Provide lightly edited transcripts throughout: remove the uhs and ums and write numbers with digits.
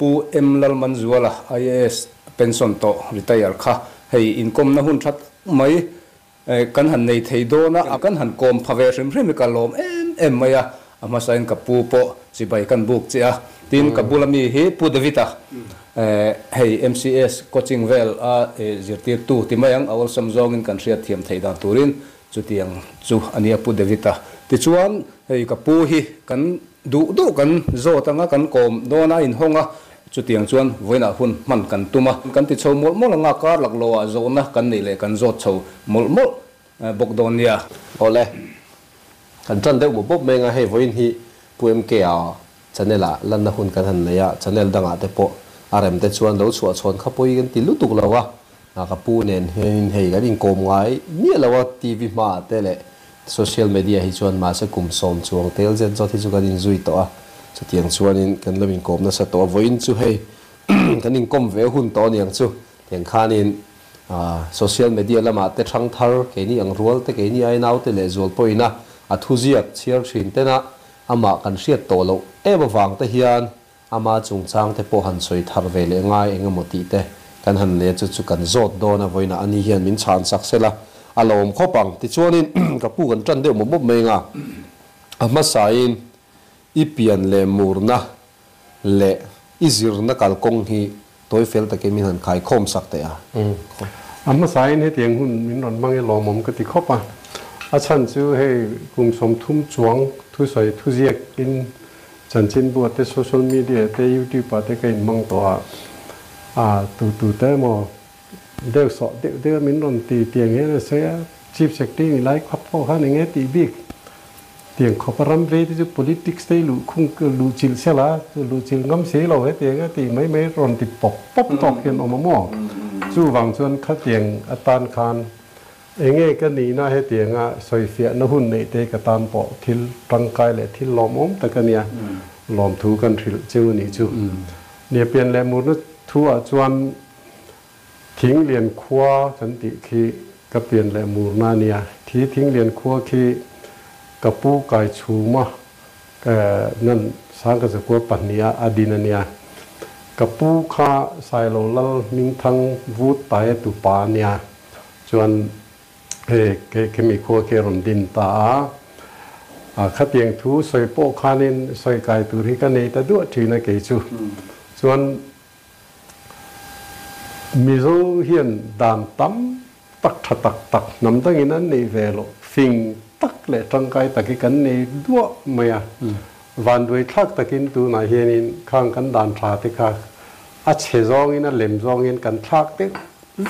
Pu M Lalmanzuala, IAS pension tawh, retire kha hei inkawmna hun that mai kan han nei thei dawn a, kan han kawm pha ve hrim hrim hi ka lawm em em mai a, a hmasain ka pu pawh chibai kan buk che a, tin ka bula mi hi Pu David-a hei MCS coaching vel a zirtirtu ti mai ang, a awlsam zawngin kan hriatthiam theih dan turin chutiang chu a nia Pu David-a. Tichuan hei ka pu hi kan Duh duh kan zawt anga kan kawm dawn a inhawng a, chutiang chuan vawiinah hun hman kan tum a. Kan ti chho mawlh mawlh anga kar lak loah zawhna kan neih leh kan zawt chho mawlh mawlh bawk dawn nia. Awle, kan tan deuh mawp mawp mai anga hei vawiin hi Pu MK-a channel ah lanna hun kan han nei a, channel dangah te pawh a rem te chuan lo chhuah chhawn kha pawi kan ti lutuk lo a, ka pu nen hianin hei kan inkawm ngai miah lo a TV hmaah te leh Social media hi chuan mahse kum sawm chuang tel zet zawt hi chu kan inzui tawh a, chutiang chuanin kan lo inkawm nasa tawh a, vawiin chu hei kan inkawm ve hun tawh aniang chu, tiang khanin social media lamah te hrang thar keini ang rual te keini ai naute leh zual pawhin a a thuziak chhiar thin tena amah kan hriat tawh loh em avang te hian Ama chungchang te pawh han sawi thar ve leh ngai eng emaw tih te kan han leh chu chu kan zawt dawn a, vawiinah ani hian min chhan sak sela a lo awm khawp ang. Tichuanin ka pu kan tan deuh mawp mawp mai anga a hmasain i pian leh murna leh i zirna kalkawng hi tawi fel takin min han khaikhawm sak teh a. A hmasain hetiang hun min rawn hmang i lawmawm ka ti khawp a, a chhan chu hei kum 30 chuang thusawi thuziakin Chanchinbu te social media te youtube ah te ka in hmang tawh a, a tu tu te emaw deuh sawh deuh deuh a min rawn ti tiang hian a sawi a, Chief Secretary ni lai khawp pawh khan eng nge tih bik tiang khawp a ram vei te chu politics te i luh khung luh chilh sela luh chilh ngam si lo hetiang a tih mai mai rawn ti pawp pawp tawk hian awm a maw? Chuvang chuan khatiang atan khan Enge ka nihna hetianga sawifiahna hun neih te ka tan pawh thil tangkai leh thil lawmawm tak a nia, lawmthu kan hrilh cheu a nih chu. Nia pian leh murna thu ah chuan Thinglian khua kan tih khi ka pian leh murna a nia. Thi Thinglian khua khi ka pu kai chhuma nan sang ka zakua pahnih ah a din a nia. Ka pu kha Sailo Lal Hmingthang Vut Taia tupa a nia. Chuan he khemi khua khi a rawn din ta a, a khatiang thu sawi pawh khanin sawi kai tur hi ka nei ta duah thin a kei chu. Chuan Mizo hian dan tam tak tha tak tak hnam dangin an neih ve loh fing tak leh tangkai tak hi kan nei duah mai a. Vanduai thlak takin tunah hianin khang kan dan tha te kha a chhe zawngin a lem zawngin kan thlak deuh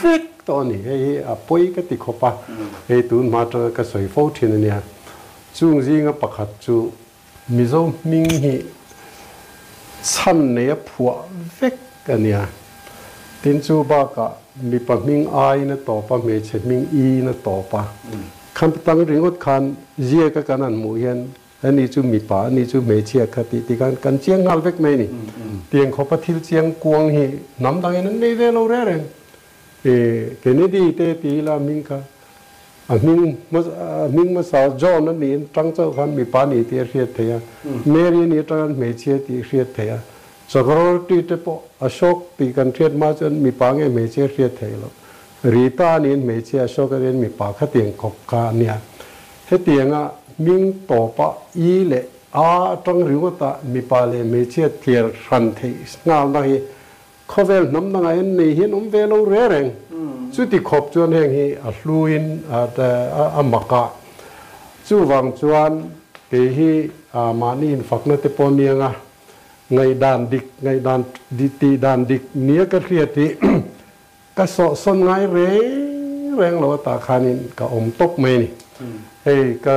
vek tawh a ni. Hei hi a pawi ka ti khawp a, hei tun hma atanga ka sawi fo thin a nia. Chung zinga pakhat chu Mizo hming hi chhan nei a phuah vek a nia. Tin chu bakah mipa hming ai in a tawp a, hmeichhe hming i in a tawp a. Khan tang ringawt khan ziaka kan han hmuh hian Ani chu mipa, ani chu hmeichhia kha tih ti khan kan chiang nghal vek mai a ni. Tiang khawpa thil chiang kuang hi hnam dangin an nei ve lo reng reng. I Kennedy te ti ila hming kha a hming a hming hmasa John a niin tang chauh khan mipa ni tih a hriat theih a, Mary a nih atang khan hmeichhia tih a hriat theih a, Chakraborty te pawh Ashok tih kan hriat hma chuan mipa nge hmeichhia hriat theih loh. Rita a niin hmeichhia, Ashok a niin mipa khatiang khawp kha a nia. Hetianga hming tawpa i leh a atang ringawta mipa leh hmeichhia tliar hran theih nghalna hi khawvel hnam dangah hian nei hian awm ve lo re reng. Chuti khawp chuan heng hi a hluin a mak a. Chuvang chuan kei hi mahni infakna te pawh anianga ngaihdan dik, ngaihdan tihdan dik nia ka hriat hi Ka sawhsawn ngai reng reng lo atah khanin ka awm tawp mai a ni. Hei ka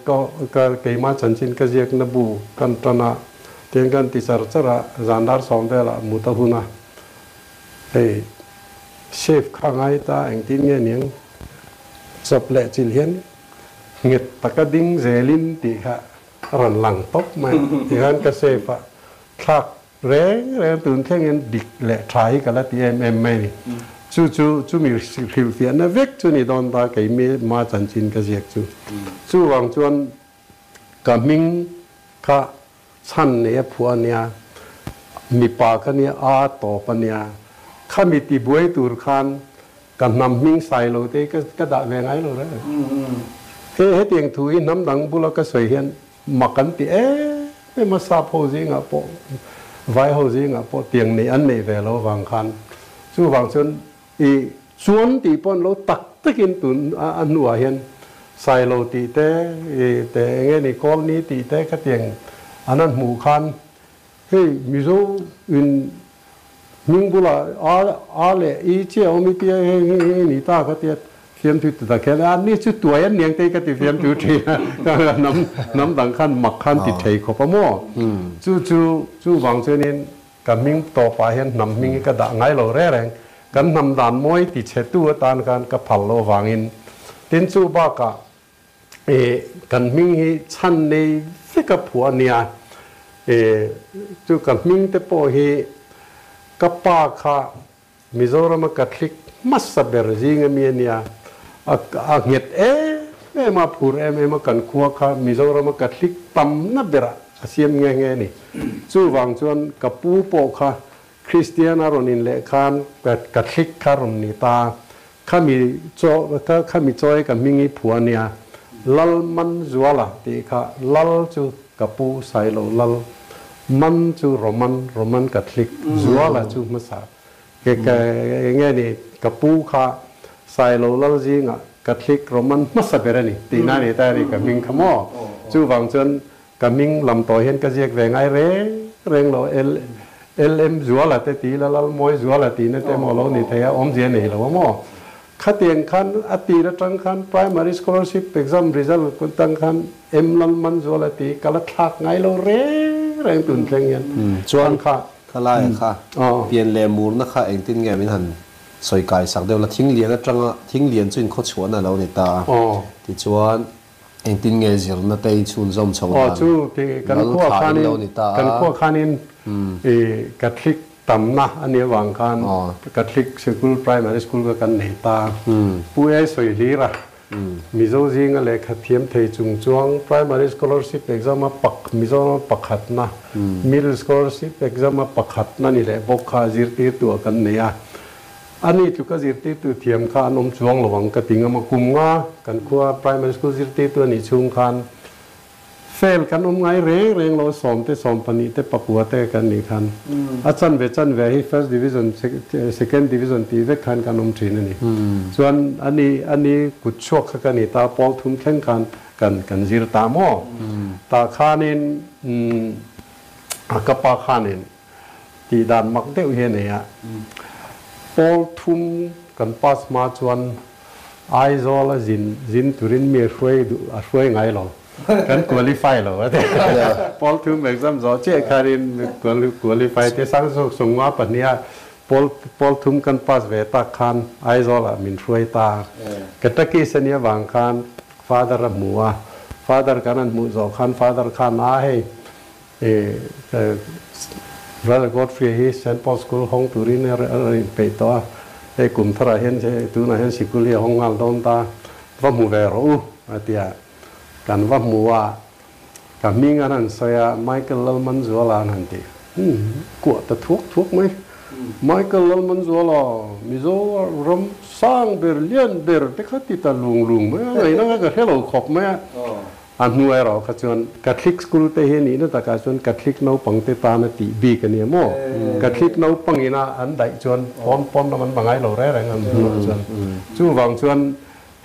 ka ka keimah chanchin ka ziakna bu kan tan a, tiang kan ti char char a, zan dar 10 velah mut a hun a. Hei safe kha ngai ta engtin nge niang chawp leh chilh hian nghet taka ding zelin tih kha a rawn lang tawp mai. Tihian ka safe a thlak Reng reng tun thlengin dik leh tha hi ka la ti em em mai ni. Chu chu chumi hrilhfiahna vek chu ni dawn ta kei mi ma chanchin ka ziak chu. Chuvang chuan ka hming kha chhan nei a phuah a nia. Mipa ka nia a tawp a nia. Khami ti buai tur khan ka hnam hming sai lo te ka ka dah ve ngai lo reng. He hetiang thu hi hnam dang bula ka sawi hian mak an ti em em a, sap ho zingah pawh vai ho zingah pawh tiang neih an neih ve lo vang khan chuvang chuan i chuan tih pawh an lo tak takin tun a hnuah hian Sailo tih te i te eng nge ni Kawlni tih te khatiang an han hmuh khan Hei Mizo in hming bulah A A leh I chiah awm i tia hei hei hei ni ta ka tia fiamthu ti ta kher a ni chu tuai an niang te ka ti fiamthu thin a hnam hnam dang khan mak khan ti thei khawp a maw chu chu chu vang chuanin ka hming tawpah hian hnam hming hi ka dah ngai lo reng reng kan hnam dan mawi ti chhe tu atan khan ka phal lo vangin tin chu bakah E kan hming hi chhan nei vek a phuah a nia. E chu ka hming te pawh hi ka pa kha Mizorama Catholic hmasa ber zing ami a nia. A a nghet em em a, phur em em a kan khua kha Mizorama Catholic tamna berah a siam nghe nghe a ni. Chuvang chuan ka pu pawh kha Kristian a rawn inleh khan Catholic kha rawn ni ta. Khami chaw khami chawi ka hming i phuah a nia, Lal Manzuala tih kha Lal chu ka pu Sailo Lal, Man chu Roman, Roman Catholic, Zuala chu hmasa ke ka enge ni ka pu kha Sailo Lal zingah Catholic Roman hmasa ber a ni tihna a ni ta a ni ka hming kha maw. Chuvang chuan Ka hming lam tawh hian ka ziak ve ngai reng reng lo, LM Zuala te ti ila Lalmawi Zuala tihna te emaw lo ni thei a, awmzia nei lo a maw? Khatiang khan a tir atang khan Primary Scholarship Exam result atang khan M Lalman Zuala tih ka la thlak ngai lo reng reng tun thleng hian. Chuan kha laia kha pian leh murna kha engtin nge min han sawi kai sak deuh la, Thinglian atanga Thinglian chu inkhawchhuahna a lo ni ta a, tichuan Engtin nge zirna te i chhunzawm chho dan? Aw chu ti kan khua khanin kan khua khanin i Catholic tamna a nih avang khan Catholic sikul primary school kha kan nei ta. Pu Ei sawi hlir a, Mizo zinga lehkha thiam thei chung chuang primary scholarship exam a pak Mizoram a pakhatna, middle scholarship exam a pakhatna ni leh bawk kha zirtirtu ah kan nei a. A ni tluka zirtirtu thiam kha an awm chuang lo ang ka ti ngam a, kum nga kan khua primary school zirtirtu a nih chhung khan fail kan awm ngai reng reng lo, sawmte sawmpahnih te pakua te kan nih khan a chanve chanve hi first division second division tih vek khan kan awm thin a ni. Chuan a ni a ni kut chhuak kha ka ni ta pawl thum thleng khan kan kan zir ta maw? Tah khanin ka pa khanin Tih dan mak deuh hi a nei a. Pawl thum kan pass hma chuan Aizawl a zin zin turin mi a hruai duh a hruai ngai lo. Kan qualify lo a ti. Pawl thum exam zawh chiah khanin qualify te sang zawk sawmnga pahniha pawl pawl thum kan pass ve tak khan Aizawl ah min hruai ta. Catechist a nih avang khan Father a hmu a. Father kan han hmuh zawh khan Father khan a hei Brother Godfrey hi Saint Paul School hawng turin a rawn inpeih tawh a, hei kum tharah hian tunah hian sikul hi a hawng nghal dawn ta, va hmu ve rawh u a ti a, kan va hmu a, ka hming an han sawi a, Michael Lalmanzuala an han ti, umm kuah ta thuak thuak mai, Michael Lalmanzuala Mizo ram sang ber lian ber te kha ti ta lung lung mai a, ngaihna kha ka hre lo khawp mai a. A hnu erawh kha chuan Catholic school te hi nihna takah chuan Catholic naupang te tana tih bik a nia maw? Catholic naupang ina an daih chuan pawn pawn lam an va ngai lo reng reng an hnuah chuan. Chuvang chuan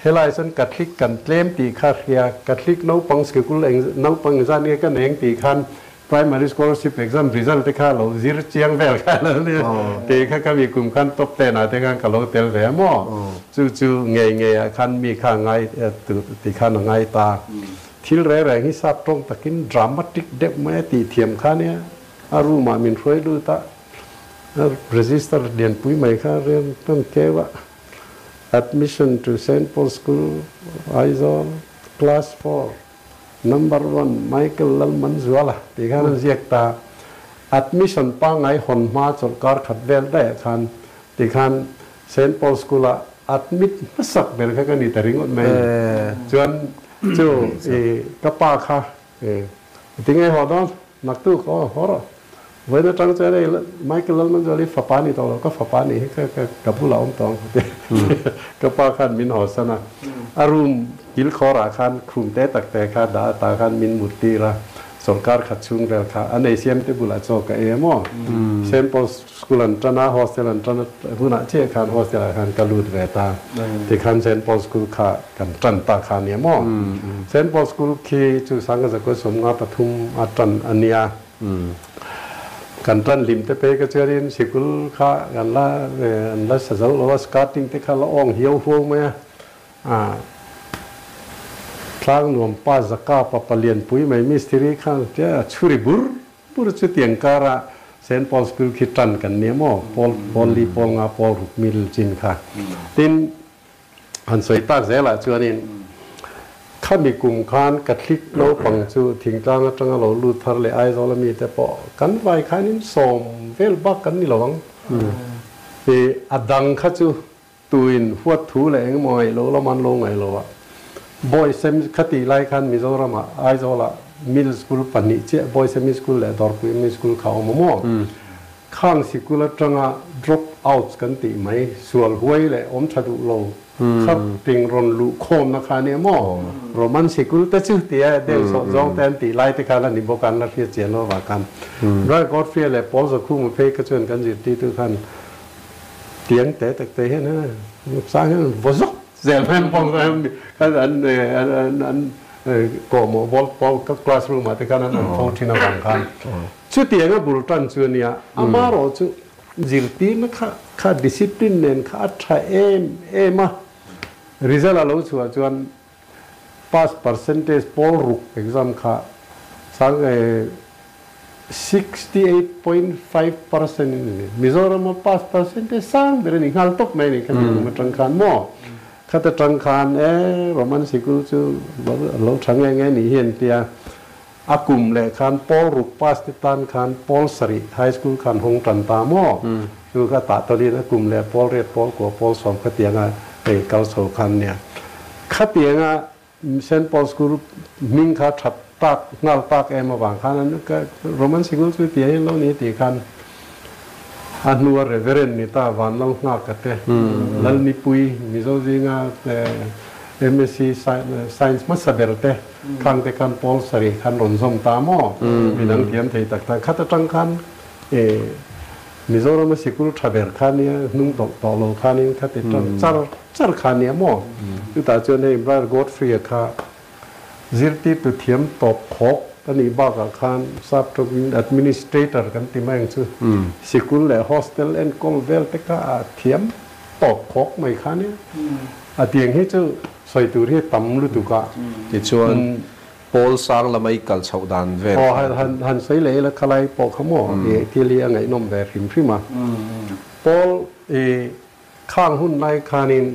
helai chuan Catholic kan tlem tih kha hria, Catholic naupang sikul eng naupang engzat nge ka neng tih khan Primary scholarship exam result te kha lo zir chiang vel kha lo nia. Kei kha ka mi kum khan top ten ah te khan ka lo tel ve a maw? Chu chu ngei ngei ah khan mi kha a ngai ti khan a ngai ta. Thil reng reng hi sap tawng takin dramatic deuh mai a tih thiam kha nia. A room ah min hruai lut a, a register lianpui mai kha rian kan keu a, Admission to Saint Paul School, Aizawl, Class 4. Number one Michael Lalmanzuala tih khan an ziak ta. Admission pangngai hawn hma chawlhkar khat vel daih ah khan ti khan Saint Paul School ah admit hmasak ber kha ka ni ta ringawt mai a ni. Chuan chu i ka pa kha i tinge haw dawn naktuk aw haw rawh. Vawiin atang chuan hei Michael Lalmanzuali fapa ni tawh lo, ka fapa nih hi ka ka ka bulah awm tawh ang ka ti. Ka pa khan min hawsan a, a room kil khawrah khan khum te tak te kha dah ata khan min mut tir a, sawrkar khat chhung vel kha a nei siam te bulah chaw ka ei a maw? Saint Paul's School an tan a, hostel an tan a hunah chiah khan hostel ah khan ka lut ve ta. Tikhan Saint Paul's School kha kan tan ta kha a nia maw? Saint Paul's School khi chu Sangha Zakua 53 a tan a nia. Kan tan hlim te phei ka chuanin sikul kha kan la an la sa zo lo a, skirting te kha la awng hiau huau mai a, ah tlang nuam pa zaka pa palian pui mai mistiri khan tia chhuri bur bur chu tiang kara Saint Paul School khi tan kan nia maw, pawl pawl li pawl nga pawl ruk mil chin kha. Tin Han sawi tak zelah chuanin khami kum khan Catholic naupang chu thingtlang atanga lo lut thar leh Aizawl a mite pawh kan vai khanin sawm vel bak kan ni lo ang. I a dang kha chu tuin huat thu leh engemaw ngaih lo lam an lo ngaih lo a. Boy sem khatih lai khan Mizoramah Aizawlah middle school pahnih chiah Boy Semi School leh Dawrpui Middle School kha a awm a maw? Khang sikul atanga drop outs kan tih mai, sual huai leh awm tha duh lo kha ting rawn luh khawmna kha a nia maw? Roman sikul te chu tia deuh sawh zawng te an tih lai te khan a ni bawk a, an la hriat chian lo avang khan Brother Godfrey leh Paul Zakhuma phei kha chuan kan zirtirtu khan tiang te tak te hian sang hian an vaw zawk zel mai an pawng khan an an kawhmawh ball pawl classroom ah te khan an fo thin avang khan Chutiang a bul tan chu a nia, amarawh chu zirtirna kha kha discipline nen kha a tha em em a, result a lo chhuah chuan pass percentage pawl ruk exam kha sang 68.5% in a ni. Mizoram a pass percentage sang ber a ni nghal tawp mai a ni kha mi kum atang khan maw? Khata tang khan e Roman sikul chu lo tha nge nge nih hi an tia. A kum leh khan Paul ruk pass te tan khan Paul sarih high school khan hawng tan ta maw? Chu kha tah tawlin a kum leh Paul riat Paul kua Paul sawm khatianga hei kal chho khan nia. Khatianga Saint Paul School hming kha that tak nghal tak em avang khan an Roman sikul chu tia hian lo ni tih khan a hnua Reverend ni ta Vanlal Nghaka te Lalnipui Mizo zinga MSc Science hmasa ber te Khang te khan Paul sarih khan rawn zawm ta maw? Midang thiam thei tak tak. Khat atang khan Mizoram a sikul tha ber kha nia, hnung tawlh tawh lo khanin kha ti tang char char kha nia maw? Chutah chuan hei Brother Godfrey-a kha zirtirtu thiam tawp khawk a nih bakah khan sap tawkin administrator kan ti mai ang chu. Sikul leh hostel enkawl vel te kha a thiam tawp khawk mai kha nia. A tiang hi chu Sawi tur hi tam lutuk a. Tichuan, Paul sang lama i kal chhoh dan vel kha. Aw, han sawi leh ila khalai pawh kha maw i thil hi a ngaihnawm ve hrim hrim a. Paul i khang hun lai khanin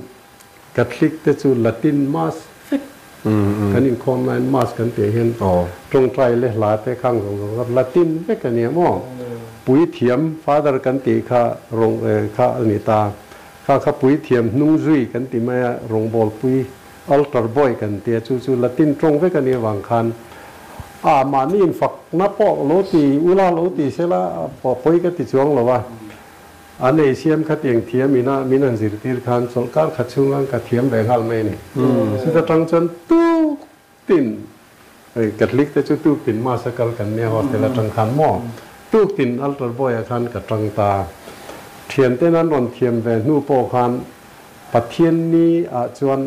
Catholic te chu Latin Mass vek kan inkhawm laiin Mass kan tih hian tawngtai leh hla te khang zawng zawng kha Latin vek a nia maw. Puithiam, Father kan tih kha rawng kha a ni ta. Kha kha puithiam hnung zui kan ti mai a, rawngbawlpui, altar boy kan ti a, chu chu Latin tawng vek a nih avang khan a mahni infakna pawh lo ti ula lo ti sela pawi ka ti chuang lo a, an ei siam kha tiang thiam ina min han zirtir khan chawlhkar khat chhung khan ka thiam ve nghal mai a ni. Chuta tang chuan tuk tin Catholic te chu tuk tin Mass a kal kan nia hostel atang khan maw tuk tin altar boy ah khan ka tang ta. Thian ten an rawn thiam ve hnu pawh khan Pathian ni ah chuan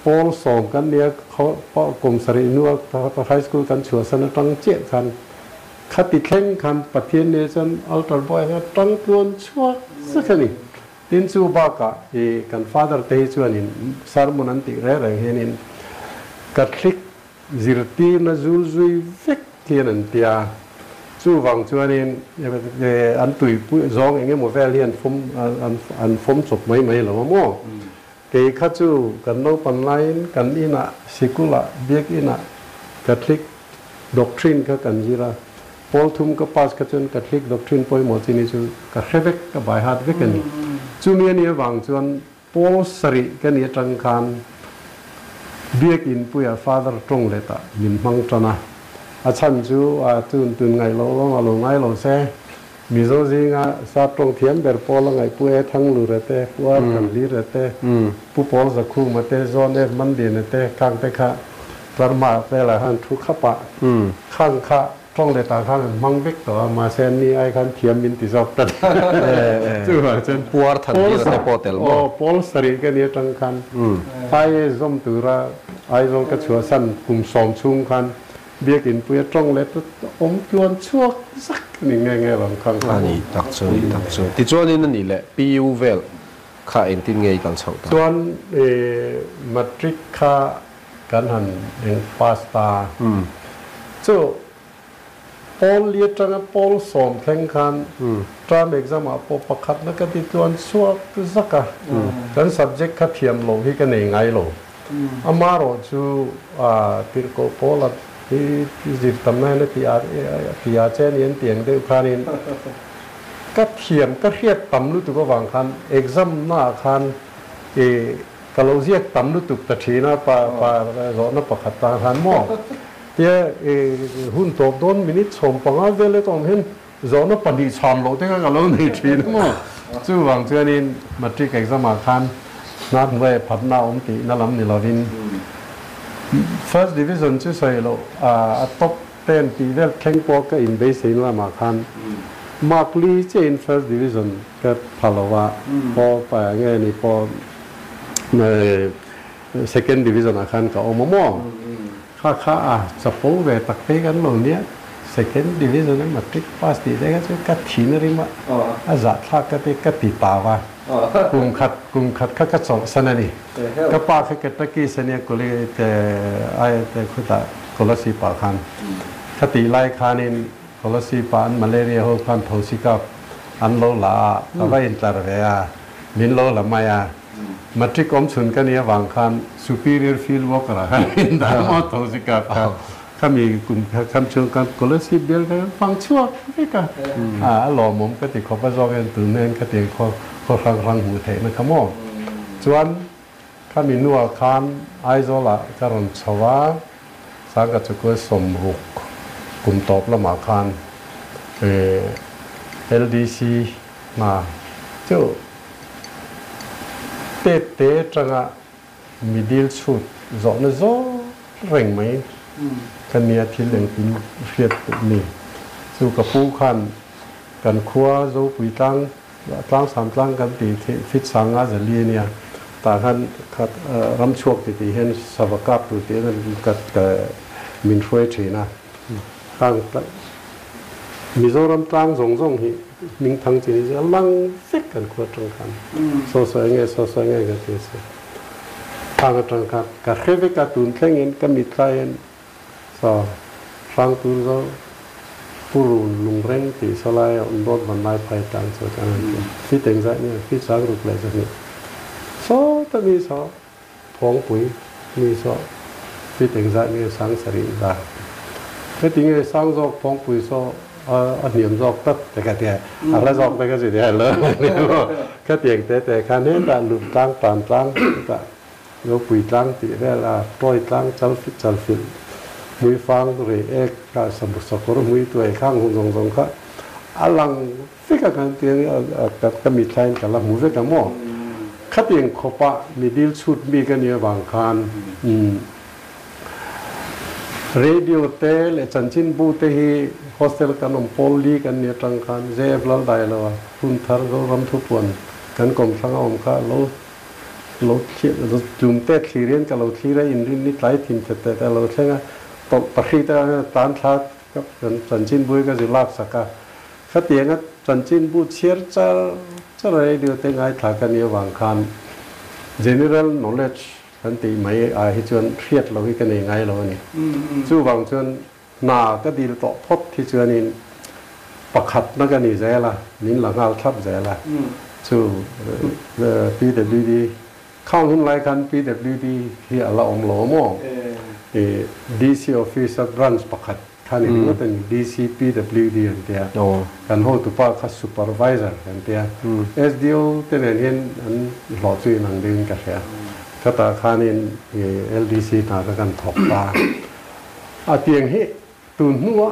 pawl sawm kan nia kum sarih hnu a high school kan chhuahsan atang chiah khan khati thleng khan Pathian ni ah chuan altar boy ah khan tang tluan chhuak zek a ni. Tin chu bakah i kan father te hi chuanin sermon an tih reng reng hianin Catholic zirtirna zul zui vek hian an ti a, chuvang chuanin an tuipui zawng eng emaw vel hi an fawm an fawm chawp mai mai lo a maw? Kei kha chu kan naupan laiin kan inah sikulah biakinah Catholic Doctrine kha kan zir a, Pawl thum ka pass kha chuan Catholic doctrine pawimawh chi ni chu ka hre vek, ka bai hat vek a ni. Chumi a nih avang chuan Pawl sarih ka nih atang khan Biakin puia Father tawng letah min hmang tan a. A chhan chu a tun tun ngaih loh lawng a lo ngai lo se. Mizo zinga sap tawng thiam ber pawl a ngaih Pu E Thanglura te, Pu Ar Thanhlira te, Pu Pawl Zakhuma te, Zawn F Manliana te khang te kha tlarhma velah khan thu khap a, khang kha tawng leh tah khan an hmang vek tawh a, mahse an ni ai khan thiam min ti zawk tlat. Chuvang chuan Pu Ar Thanhlira te pawh tel maw? Aw, Pawl sarih ka ni atang khan Aia zawm tura Aizawl ka chhuahsan kum sawm chhung khan Biakin pui a tawng leh tlat awm tluan chhuak zak a ni nge nge lo khang kha. A ni tak chu, ni tak chu. Tichuanin a nih leh PU vel kha engtin nge i kal chhoh ta? Chuan matric kha kan han eng pass ta. Chu pawl li atanga pawl sawm thleng khan term exam ah pawh pakhatna ka ti tluan chhuak zak a. Kan subject kha thiam loh hi ka nei ngai lo. Amarawh chu tirhkoh Paula hi zir tamna hian a ti a ti a che a ni an ti ang deuh khanin ka thiam ka hriat tam lutuk avang khan exam naah khan i ka lo ziak tam lutuk ta thin a pa pa zawhna pakhat tan khan maw tia i hun tawp dawn minute chhawm panga vel e tawm hian zawhna pahnih chhan loh te kha ka lo nei thin a maw? Chuvang chuanin matric exam ah khan hnar hnuai phatna a awm tihna lam ni lovin first division chu sawi loh a top ten tih vel thleng pawh ka inbeiseina lamah khan mark li chiahin first division ka pha lo a, pawh pa nge ni pawh second division ah khan ka awm a maw? Kha kha a chapo ve tak phei kan lo nia, second division a matric pass tih te kha chu ka thin a rim a, a zahthlak ka ti ka ti tau a, kum khat kum khat kha ka chawlhsan a ni. Ka pa kha Kentucky ania kuli te ai te khutah Kolasib ah khan kha tih lai khanin Kolasib ah an malaria ho khan thosi kap an lo la a, ka va intlar ve a, min lo la mai a. Matric awm chhun ka nih avang khan Superior Field Worker ah khan min dah maw tho si kap kha khami kum kham chhung khan Kolasib bial kha kan fang chhuak vek a, a lawmawm ka ti khawp a zawk hian tun hian khatiang khaw khaw hrang hrang hmuh theihna kha maw. Chuan khami hnuah khan Aizawl ah ka rawn chho a, Sangka chukua sawmruk kum tawp lamah khan LDC hna chu Tet te atanga mi dil chhut zawhna zawk reng mai ka nia thil engkim hriat duh ni. Chu ka pu khan kan khua Zopui tlang tlangsam tlang kan tih khi fit sanga zali a nia tah khan khat ram chhuak ti tih hian sava kap tur tih hian ka min hruai thin a. Khang Mizoram tlang zawng zawng hi hming thang chi ni a lang vek kan khua atang khan saw saw enge saw saw enge ka ti se khang atang khan ka hre vek a tun thleng in ka mit lai hian saw hrang tur zo purun lungreng tih saw lai a awm dawt van lai phai tlang chaw chuan an ti fit engzah nge fit sang ruk leh zahnih saw ta mi saw Thawngpui mi saw fit engzah nge sang sarih zah? Heti nge sang zawk thawngpui saw a hniam zawk tlat te ka tia, a hla zawk te ka si tia lo khatiang te te khan hetah lut tlang tan tlang hetah ropui tlang tih vel a tawi tlang chal chal filh hmuifang rei ek kha sakawr hmui tuai khang hun zawng zawng kha a lang Vek a kan tiang ka mithlain ka la hmu vek a maw? Khatiang khawpa mi dil chhut mi ka nih avang khan radio te leh chanchinbu te hi hostel kan awm pawl li kan nih atang khan JF Laldai lo a hun thar Zoram thupuan kan kawmthlang a awm kha lo lo tlum te thlir hian ka lo thlir a inrin ni tlai thin thet thet a lo thleng a tawlh pahri te tan thla chanchinbu hi ka zir lak sak a. Khatianga chanchinbu chhiar char char radio te ngaithla ka nih avang khan general knowledge kan tih mai ah hi chuan hriat loh hi ka nei ngai lo a ni. Chuvang chuan hna ka dil tawh phawt hi chuanin pakhatna ka ni zel a, min la nghal thlap zel a. Chu PWD khang hun lai khan PWD hi a la awm lo a maw? DC office a branch pakhat Kha ni ringawt a ni, DCPWD an ti a, kan hotupa kha Supervisor an ti a, SDO te nen hian an hlawh chu inang deuhin ka hria. Khatah khanin LDC hna kha kan thawk ta a. A tiang hi Tun hnua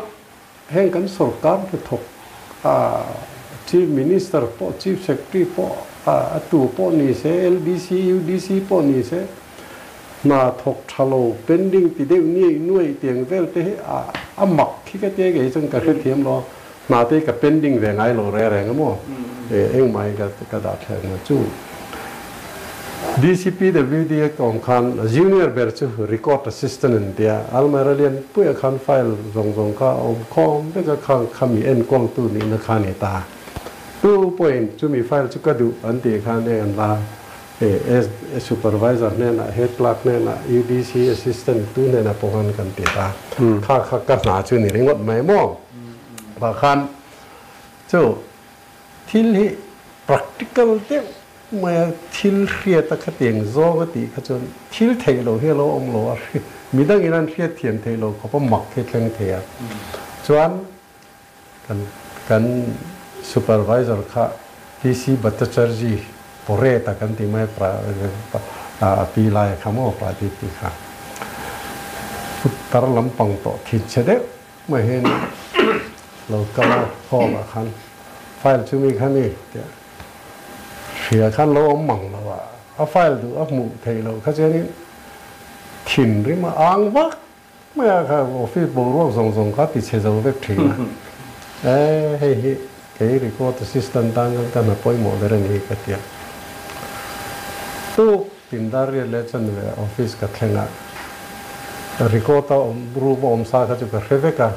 heng kan sorkar hnathawk Chief Minister pawh Chief Secretary pawh a tu pawh ni se LDC UDC pawh ni se hna thawk tha lo pending ti deuh nuaih nuaih tiang vel te hi a mak khi ka tia kei chuan ka hrethiam lo a hna te hi ka pending ve ngai lo reng reng a maw engmah hi ka dah thleng lo chu. DCPWD a awm khan junior ber chu record assistant an tia, almirah lian puiah khan file zawng zawng kha a awm khawm vek a, khang kha mi enkawltu nihna kha a ni ta. Tu pawhin chumi file chu ka duh an tih khan eng an la e supervisor hnenah, head clerk hnenah, UDC assistant tu hnenah pawh khan kan ti ta. Kha kha ka hna chu ni ringawt mai maw? Vah khan chu thil hi practical deuh Maia thil hriat a khatiang zawng a tih kha chuan thil theih loh hi a lo awm lo a, midangin an hriat thiam theih loh khawp a mak hi thleng thei a. Chuan kan kan supervisor kha PC Bhattacharjee Poreta kan tih mai a pi lai kha maw Pradeep tih kha tar lampang tawh thinchhe deuh mai hian lo kal a hall ah khan file chu mi kha ni tiah Hria khan lo awm mang lo a, a file duh a hmuh theih loh kha chuanin thinrim a ang vak mai a, kha office boruak zawng zawng kha ti chhe zo vek thin a. E, hei hi kei record assistant tan chuan ka hna pawimawh ber a ni ka ti a. Tuk tin dar riat leh chuan ve office ka thleng a, record a awm room a awm sa kha chu ka hre vek a.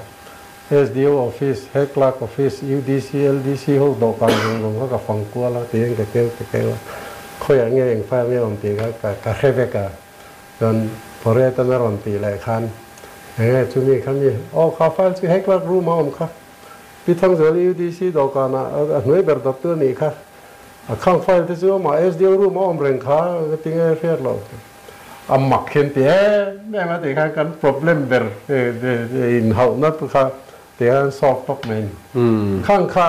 SDO office, Head Clerk office, UDC, LDC ho dawhkan zawng zawng kha ka fang kual a, tiin ka keu ka keu a, khawiah nge eng file nge awm tih kha ka ka hre vek a, chuan Pawretan a rawn tih leh khan eng nge chumi kha mi, aw kha file chu Head Clerk room a awm kha, Pi Thangzuali UDC dawhkanah a hnuai ber dawptu a nih kha, a khang file te chu amah SDO room a awm reng kha ka ti nge hriat loh. A mak hian ti em em a tih khan kan problem ber inhauhna te kha ti khan solve tawp mai a ni. Khang kha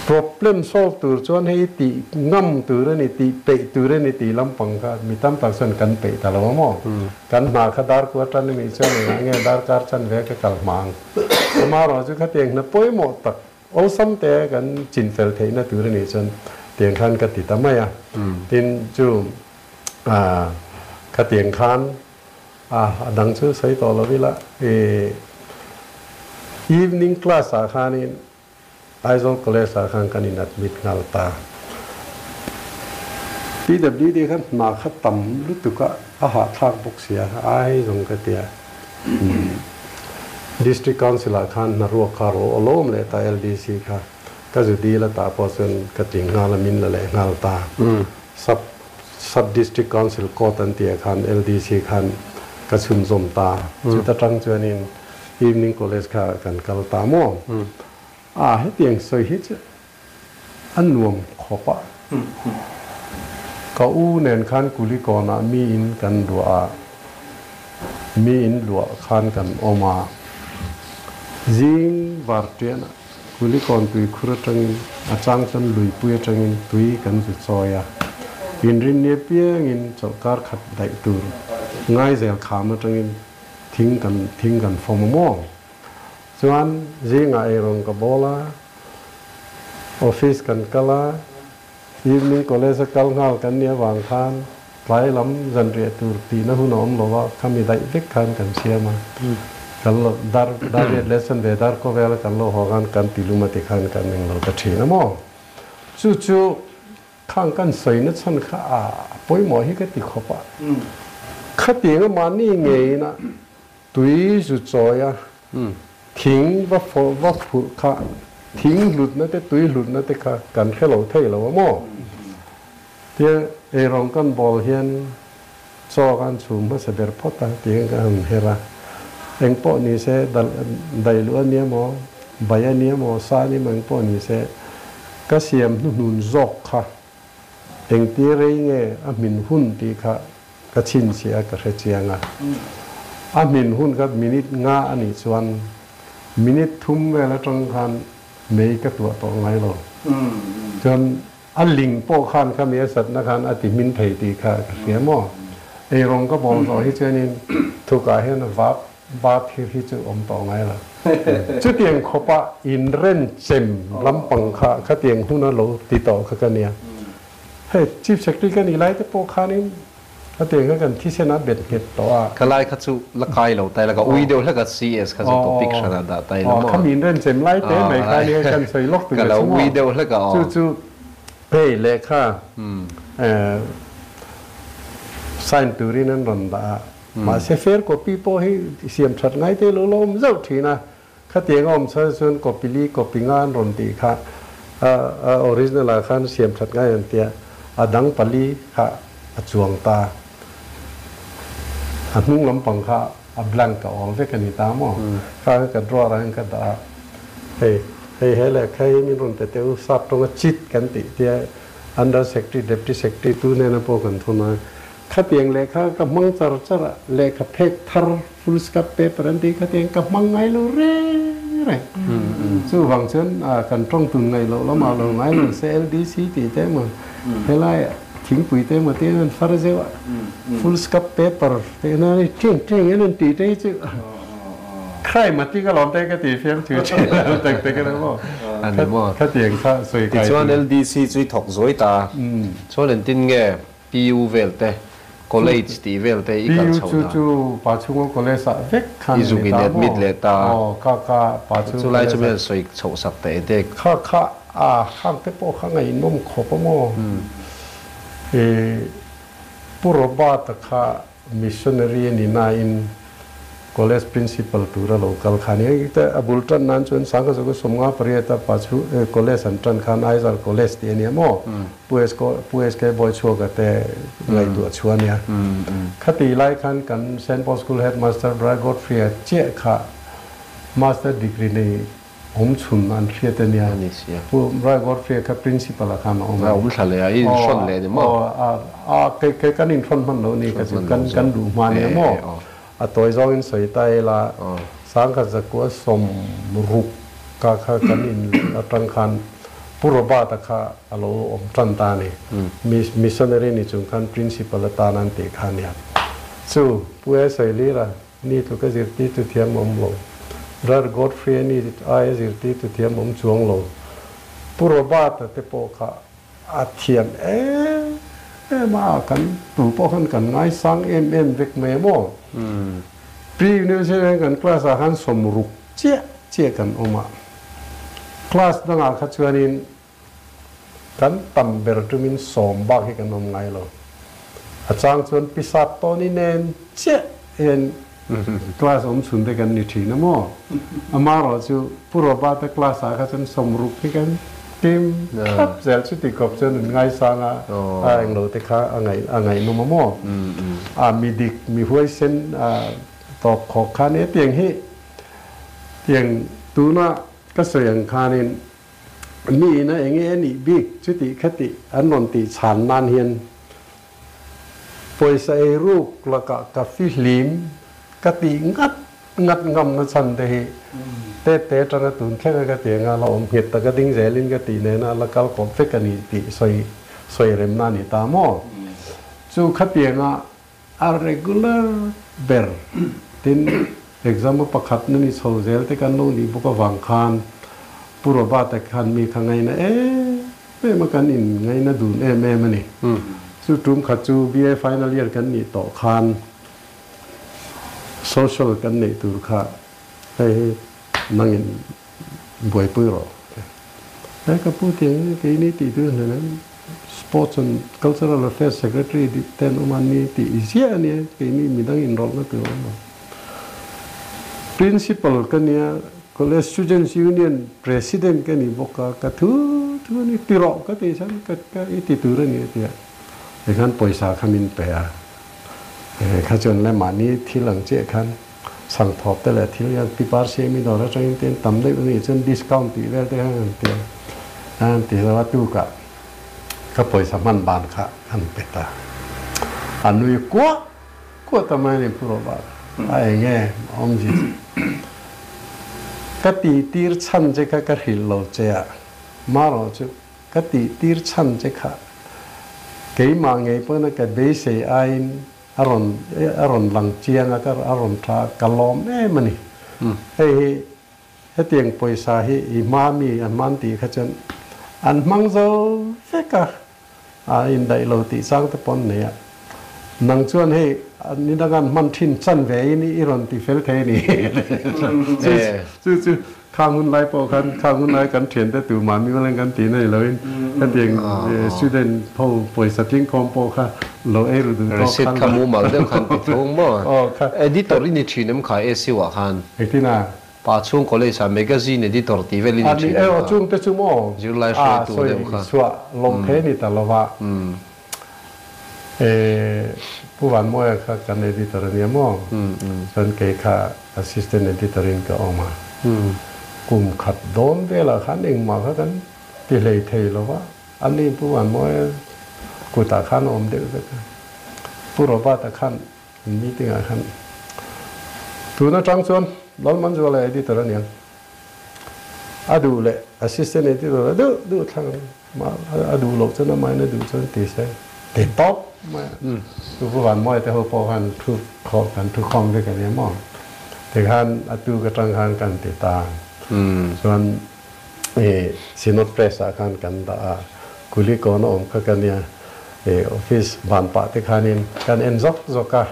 problem solve tur chuan hei tih ngam tur a ni, tih peih tur a ni tih lampang kha mi tam tak chuan kan peih ta lo a maw? Kan hna kha dar kua tan a nih chuan engah nge darkar chan ve ka kal hma ang? Amaherawhchu khatiang hna pawimawh tak Awlsam te kan chin fel theihna tur a nih chuan tiang khan ka ti ta mai a. Tin, chu khatiang khan a dang chu sawi tawh lo ila, evening class ah khanin Aizawl College ah khan kan in admit nghal ta. PWD khan hna kha tam lutuk a, a hahthlak bawk sia, ai zawng ka ti a. District Council ah khan hnaruak kha ro a lawm leh ta LDC kha ka zu dil a tah pawh chuan ka tling nghal a min la leh nghal ta. Sub Sub District Council Court an tih ah khan LDC khan ka chhunzawm ta. Chuta tang chuanin Evening College kha kan kal ta maw? A hetiang sawi hi chu A nuam khawp a. Ka u nen khan Kulikawnah mi in kan luah a, mi in luah khan kan awm a. Zing varṭianah Kulikawn tuikhur aṭangin a chang chuan luipui aṭangin tui kan zu chawi a. Inrinni apiangin chawlhkar khat daih tur Ngaizel kham aṭangin thing kan thing kan fawm a maw? Chuan zingah eirawng ka bawl a, office kan kal a, evening college a kal nghal kan nih avang khan tlai lam zanriah tur tihna hun a awm lo a, khami daih vek khan kan siam a, kan lo dar dar riat lesson ve dar khawvel a kan lo haw khan kan ti lum a ti khan kan eng lo ta thin a maw? Chu chu khang kan sawi na chhan kha a pawimawh hi ka ti khawp a, khatiang a mahni ngeiin a Tui zu chawi a, thing va va phurh kha, thing hlutna te, tui hlutna te kha kan hre lo thei lo a maw? Tia eirawng kan bawl hian chaw kan chhum hmasa ber phawt a tihian ka han her a, eng pawh ni se dailuh a nia maw, bai a nia maw, sa a nia maw eng pawh ni se ka siam hnuhnun zawk kha Engti rei nge a hmin hun tih kha ka chhinchhiah a, ka hre chiang a. A hmin hun kha minute nga a nih chuan minute thum vel atang khan mei ka tuah tawh ngai lo. Chuan a ling pawh khan kha mi a satna khan a ti hmin thei tih kha ka hria maw. Eirawng ka bawl zawh hi chuanin thukah hian a vap. Ba thil hi chu awm tawh ngai lo. Chutiang khawpa inrenchem lampang kha khatiang huna lo ti tawh kha ka nia. Hei Chief Secretary ka nih lai te pawh khanin khatiang kha kan thisen a bet nghet tawh a. Ka lai kha chu la kai lo tai la, ka ui deuh hlek a CS kha chu topic hran ah dah tai la maw. Khami inrenchem lai te mai kha nia kan sawi lawk tur ka lo ui deuh hlek a aw. Chu chu hei lehkha sign turin an rawn dah a. Mahse fair copy pawh hi siam that ngai te lo la awm zauh thin a, khatiang a awm chhan chuan copy li copy nga an rawn tih kha a original ah khan siam that ngai an tia, a dang pali kha a chuang ta, a hnung lampang kha a blank a awl vek a ni ta maw, kha kha ka drawer ah hian ka dah a, hei hei he lehkha hi min rawn pe teh u, sap tawnga chit kan tih tia under secretary deputy secretary tu hnena pawh kan thawn a. Khatiang lehkha ka hmang char char a, lehkha phek thar full scup paper an tih khatiang ka hmang ngai lo reng reng. Chuvang chuan kan tawng tun ngaih loh lamah lo ngai lo se LDC tih te emaw helai thingpui te emaw tiin an far zeuh a, full scup paper te ina ni teng teng in an tih te hi chu crime a ti ka lawm te ka ti fiam thu thin a tak tak emaw maw khatiang kha sawi kai. Tichuan LDC chu i thawk zuai ta a, chuan engtin nge PU vel te, college tih vel te i kal chho dan. PU chu chu Pachhunga college ah vek khan I zuk in admit leh ta. Aw kha kha Pachhunga Chulai chu min han sawi chhoh sak teh e dek. Kha kha a khang te pawh kha ngaihnawm khawp a maw. I Pu Robert-a kha Missionary a ni nain College Principal tura lo kal kha a ni. Hei te a bul tan nan chuan Sangkhazuka 58 a pa chu College an tan khan Aizawl College tih a nia maw? Pu SK Pu SK Bawichhuaka te ngaihtuah chu a nia. Khati lai khan kan Saint Paul School Headmaster Brother Godfrey-a chiah kha Master Degree nei Awm chhun an hriat a nia. Pu Rai Godfrey kha principal ah khan a awm a. A awm thla leh a, i inhrawn leh a ni maw? Aw, a kei kan inhrawn hman lo ni ka chu, kan kan duh hma a nia maw? A tawi zawngin sawi ta ila, 1960 ka kha kan in atang khan Pu Robert-a kha a lo awm tan ta a ni. Missionary ni chung khan principal atan an tih kha a nia. Chu Pu E Sailira Ni tluka zirtirtu thiam awm lo. Brother Godfrey ni aia zirtirtu thiam awm chuang lo. Pu Robert-a te pawh kha a thiam em em a, kan tu pawh khan kan ngaisang em em vek mai a maw? Pre-university hian kan class ah khan 60 chiah chiah kan awm a, class dangah kha chuanin Kan tam ber tumin 10 bak hi kan awm ngai lo. A chang chuan pisat tawni nen chiah hian class awm chhun te kan ni thin a maw? Amaherawh chu Pu Robert-a class ah kha chuan 60 hi kan tim thlap zel chuti kawp chuan an ngaisang a, a englo te kha a ngaihnawm a maw? A mi dik, mi huaisen tawp khawk kha nia tiang hi tiang tuna ka sawi ang khanin Mi ina eng nge a nih bik chuti khati an rawn tih chhan nan hian pawisa ei ruk lakah ka fihlim ka tih ngat ngat ngamna chhan te hi te te atanga tun thleng a ka ti anga la awm nghet taka ding zelin ka tih nena la kal kawp vek a ni tih sawi sawi remna a ni ta maw? Chu khatianga A regular ber tin exam a pakhat na ni chho zel te kan lo nih bawk avang khan Pu Robert-a khan mi kha ngaina em em a, kan in ngaina dun em em a ni. Chu tum khat chu BA final year kan nih tawh khan social kan neih tur kha hei hi nangin buaipui rawh. He ka pu tiang keini tih tur hnen Sports and Cultural Affairs Secretary tih ten awm a ni tih i ziah a nia, keini midang inrawlhna tur a awm lo. Principal ka nia, College Students Union President ka ni bawk a, ka thu thu a ni, ti rawh ka tih chuan ka ka i ti tur a ni a ti a, tikhan pawisa kha min pe a, kha chuan le mahni thil ang chiah khan sangthawp te leh thil hian pipar siam i dawr atangin te tam deuh a nih chuan discount tih vel te khan an ti a, an ti lo a tukah ka pawisa hman ban kha an pe ta. A nui kuah kuah ta mai a ni Pu Robert a eng nge awmzia chu ka tih tir chhan che kha ka hrilh lo che a, marawh chu ka tih tir chhan che kha keimah ngei pawhin a ka beisei aiin A rawn a rawn lang chiang a, ka a rawn tha a, ka lawm em a ni. Hei hi hetiang pawisa hi i hma mi an hman tih kha chuan an hmang zo vek a, a indaih lo tih chang te pawh an nei a. Nang chuan hei ni danga an hman thin chan ve in i rawn ti fel thei a ni. Chu chu chu Khang hun lai pawh khan khang hun lai kan thiante tu mahni maleng kan tih na ni loin hetiang student ho pawisa tlingkhawm pawh kha lo ei ru duh tawk Receipt khan kha mumal deuh khan ti thung maw? Aw kha. Editor i ni thin em kha ASU ah khan? Engtin a? Pa chhung college ah magazine editor tih vel i ni A ni thin e em aw kha? chung te chu maw? Zirlai A hruaitu sawi deuh kha. chhuah lo thei ni ta lova. E Pu Vanmawia kha kan editor a nia maw? Chuan kei kha Assistant Editor in ka awm a, kum khat dawn velah khan engmah kha kan ti hlei thei lo va, a ni Pu Vanmawia kutah khan a awm deuh vek a, Pu Robert-a khan an meeting ah khan tun atang chuan Lalmanzuala Editor a niang, a duh leh Assistant Editor a duh duh thlang ang, a duh loh chuan amahin a duh chuan ti se ti tawp mai a. Chu Pu Vanmawia te ho pawh khan thu khawm kan thu khawm vek a nia maw? Tikhan a tuk atang khan kan ti ta. Chuan i Synod Press ah khan kan dah a, Kulikawn a awm kha ka nia, i office van pah te khanin kan en zawk zawk a,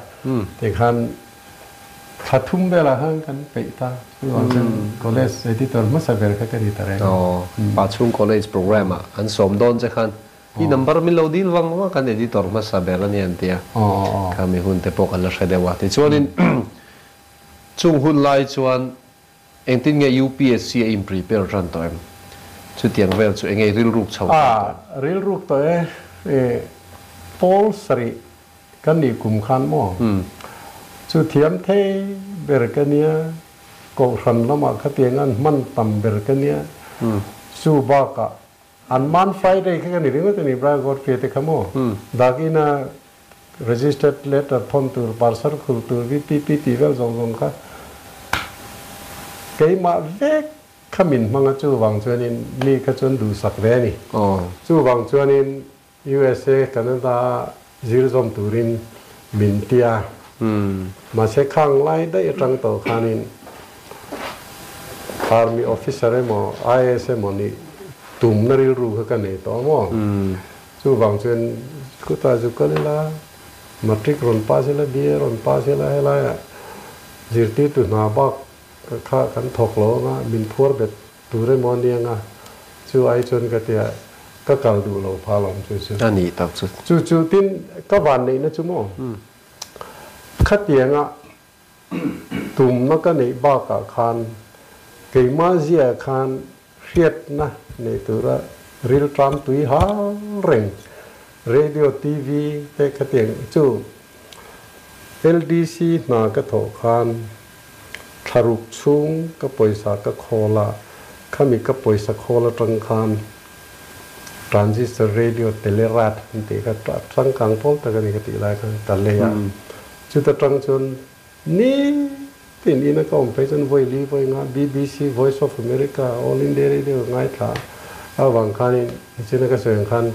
tikhan Thla thum velah khan kan peih ta. Chuvang chuan college editor hmasa ber kha ka ni ta reng. Aw, pa chhung college program ah an sawm dawn che khan i number min lo dil vang vang khan editor hmasa ber a ni an ti a. Kha mi hun te pawh kan la hre deuh a. Tichuanin chung hun lai chuan engtin nge UPSC a in prepare tan tawh em? Chutiang vel chu enge rilruk chho tan tawh em? A, rilruk tawh e. Pawl sarih Kan nih kum khan maw? Chu thiam thei ber ka nia, Kohhran lamah khatiang an hman tam ber ka nia, chu bakah an man Friday kha ka ni ringawt a ni, Brother Godfrey te kha maw? Dak ina registered letter thawn tur, parcel khul tur, VPP tih vel zawng zawng kha keimah vek kha min hmang a, chuvang chuanin mi kha chuan duhsak ve a ni. Chuvang chuanin USA, Canada zir zawm turin min ti a, mahse khang lai daih atang tawh khanin Army officer emaw IAS emaw nih tumna rilru kha ka nei tawh a maw? Chuvang chuan kutah zu kal ila, Matric rawn pass ila, BA rawn pass ila helaiah zirtirtu hna bak kha kan thawk lo anga min phuar bet Tur emaw ania nga, chu ai chuan ka tia ka kal duh lo phal awm chu chu. A nih tak chu. Chu chu tin ka van neihna chu maw? Khatianga tumna ka neih bakah khan keimah zia khan hriatna nei tura rilṭam tui hal reng radio, TV te khatiang chu LDC hna ka thawh khan Thlaruk chhung ka pawisa ka khawl a, khami ka pawisa khawl atang khan transistor radio telerat an tih kha changkang pawl tak a ni ka tih lai khan ka lei a. Chuta tang chuan nitin ina ka awm phei chuan vawi li vawi nga BBC, Voice of America, All India Radio ngaithla a avang khanin nichina ka sawi ang khan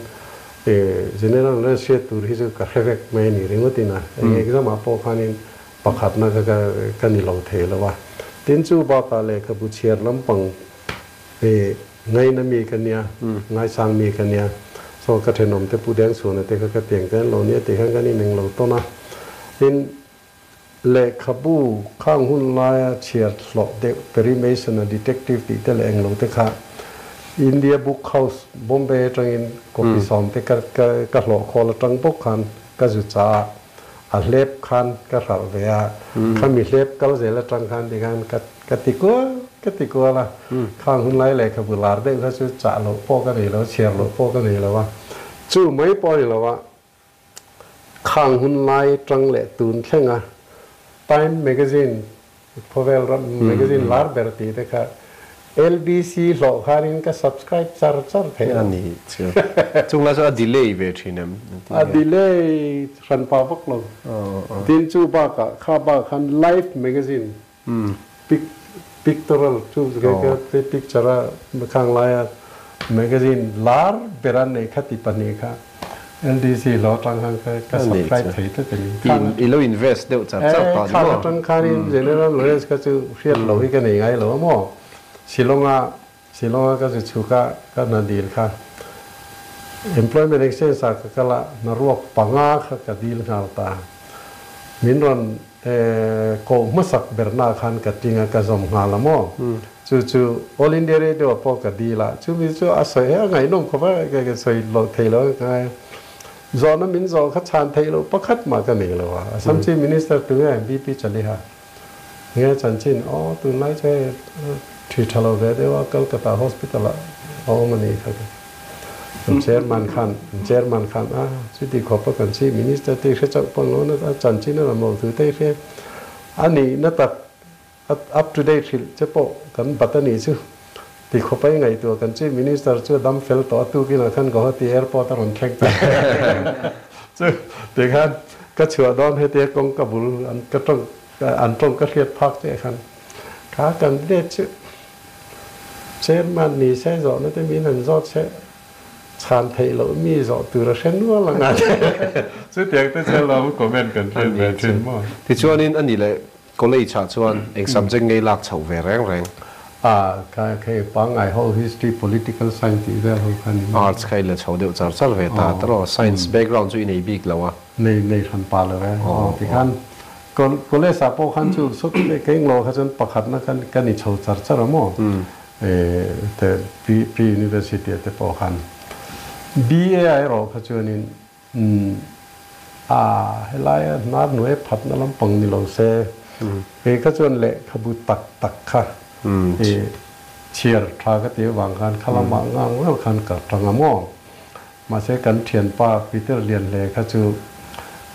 General Knowledge hriat tur hi chu ka hre vek mai a ni ringawt ina eng exam ah pawh khanin Pakhatna kha ka ni lo thei lo a. Tin chu bakah lehkhabu chhiar lampang hi ngaina mi ka nia, ngaisang mi ka nia. So ka thenawm te Pu Dengchhuana te kha ka tiang te an lo nia tih khan kan ineng lo tawn a. Tin lehkhabu khang hun laia chhiar hlawh deuh Perry Mason a detective tih te leh englo te kha India Book House Bombay atangin copy sawm te ka hlawh khawl atang bawk khan ka zu cha a. A hlep khan ka hralh ve a, khami hlep kal zel atang khan ti khan ka ka ti kual ka ti kual a, khang hun lai lehkhabu lar deuh kha chu chah loh pawh ka nei lo, chhiar loh pawh ka nei lo a, chu mai pawh a ni lo a, khang hun lai tang leh tun thleng a Time Magazine Khawvel ram magazine lar ber tih te kha LBC hlawh khanin ka subscribe char char thei lo. A ni chu. Chung lai chu a delay ve thin em? A delay hran pah vak lo. Tin chu bakah kha bak khan Life magazine pictorial chu picture a khang laia magazine lar ber an nei kha ti pahnih kha. LDC hlawh atang khan ka ka subscribe thei tlat a ni. In i lo invest deuh char char ta ni maw? Khang atang khanin General Knowledge kha chu hriat loh hi ka nei ngai lo a maw? Shillong-a Shillong-a ka zu chhuk a, ka hna dil kha Employment Exchange ah ka kal a, hna ruak panga kha ka dil nghal ta. Min rawn koh hmasak berna khan ka tling a, ka zawm nghal a maw? Chu chu All India Radio ah pawh ka dil a, chumi chu a sawi a ngaihnawm khawp a, ka sawi loh thei lo a ka ngai a. Zawhna min zawh kha chhan theih loh pakhat mah ka nei lo a, Assam Chief Minister tu nge BP Chaliha nge chanchin aw tunlai chu hei thi tha lo ve deuh a Kolkata Hospital ah a awm a nih kha ka ti. Chairman khan Chairman khan a chuti khawp a kan Chief Minister te hre chauh pawn lo na a chanchin a lam lo thu te hre a nihna tak Up to date hrilh che pawh kan bat a nih chu ti khawp a i ngaihtuah kan Chief Minister chu a dam fel tawh a tukin ah khan Guwahati Airport a rawn thleng ta chu ti khan ka chhuah dawn hetia kawng ka bul an ka tawng an tawng ka hriat phak chiah khan kha kan let chu Chairman ni se zawhna te min han zawt se chhan theih loh mi zawh tur a hre nual ang a chutiang te chu alawm comment kan hriat ve thin maw. Tichuanin a ni leh College ah chuan eng subject ngei lak chhoh ve reng reng? A, ka hei pangngai ho history, political science tih vel ho kha ni mai. Arts kha i la chho deuh char char ve ta ta rawh, science background chu i nei bik lo a. Nei, nei hran pah lo e. Aw, tikhan college ah pawh khan chu sawt leh ka englo kha chuan pakhatna khan ka ni chho char char a maw? Te pre university ah te pawh khan. BA ah erawh kha chuanin Umm a, helaia hnar hnuai phatna lampang ni lo se, kei kha chuan lehkhabu tak tak kha i chhiar tha ka tih avang khan kha lamah ngang ngang khan ka tang a maw? Mahse kan thianpa Peter Lianhle kha chu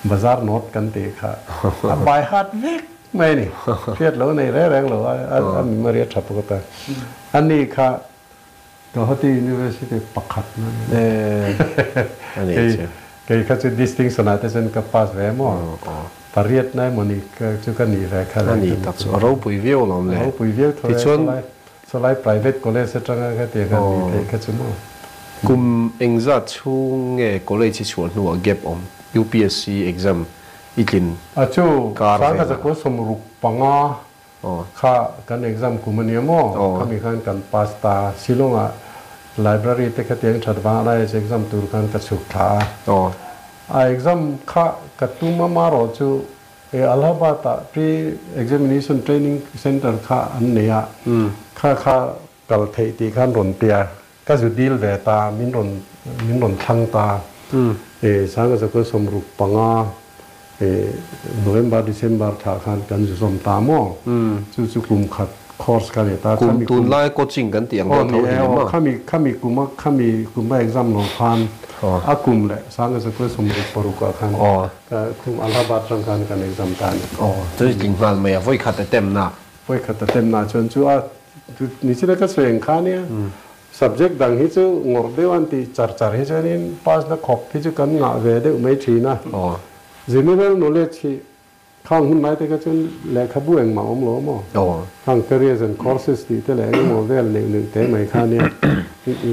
bazar nawt kan tih kha a bai hat vek mai a ni. Hriat lo nei reng reng lo a, a memory a tha bawk ata. Ani kha Guwahati University pakhat na ni. Kei kei kha chu distinction ah te chuan ka pass ve maw? Pariat na emaw ni chu ka nih ve kha le. A ni tak chu a ropui viau alawm le. A ropui viau tho e. Sawlai sawlai private college atanga kha tiang han nih theih kha chu maw? Kum engzat chhung nge college i chhuah hnuah gap awm UPSC exam i tlin A chu kar sangha velah. zakua 65 Kha kan exam kum a nia maw? Khami khan kan pass ta. Shillong ah library te kha tiang that vang a IAS exam tur khan ka chhuk thla a. A exam kha ka tum a marawh chu e Allahabad ah pre examination training center kha an nei a, kha kha kal theih tih khan rawn tia. Ka zu dil ve ta, min rawn min rawn thlang ta. E sanga zakua 65 e November December thla khan kan zu zawm ta maw? Chu chu kum khat course ka nei ta. Kum tunlai coaching kan tih ang deuh tho hi maw? Khami khami kuma khami kuma exam lo khan a kum leh sanga zakua 66 ah khan ka khum Allahabad tang khan kan exam ta a ni. Aw, chu tling nghal mai a, vawi khat attempt na. Vawi khat attempt na chuan chu a Ni china ka sawi ang kha nia, subject dang hi chu ngawrh deuh an tih char char hi chuanin pass na khawp hi chu kan ngah ve deuh mai thin a. General knowledge hi khang hun lai te kha chuan lehkhabu engmah awm lo maw? Khang careers and courses tih te leh engemaw vel neuh neuh te mai kha nia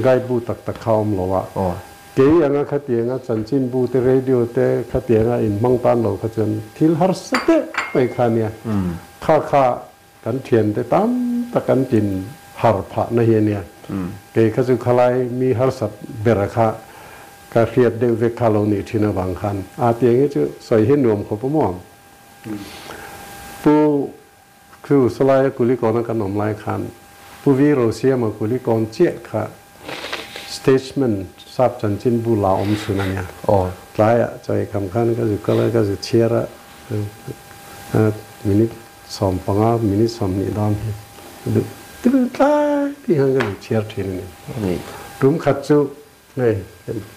guide bu tak tak kha awm lo a. Kei anga khatianga chanchinbu te radio te khatianga inhmang tan lo kha chuan thil harsa deuh mai kha nia. Kha kha Kan thiante tam tak an tin har phah na hi a nia. Kei kha chu khalai mi harsat ber kha ka hriat deuh vek kha lo nih thin avang khan a tiang hi chu sawi hi nuam khawp a maw? Pu chu Sawlaia Kulikawna kan awm lai khan Pu Vi Rosiama Kulikawn chiah kha Statesman sap chanchin bu la awm chhun a nia. Tlaiah chawi kham khan ka zu kal a, ka zu chhiar a, minute 15 minute 20 dawn hi duh tir tlai tih hian ka duh chhiar thin a ni. Tum khat chu hei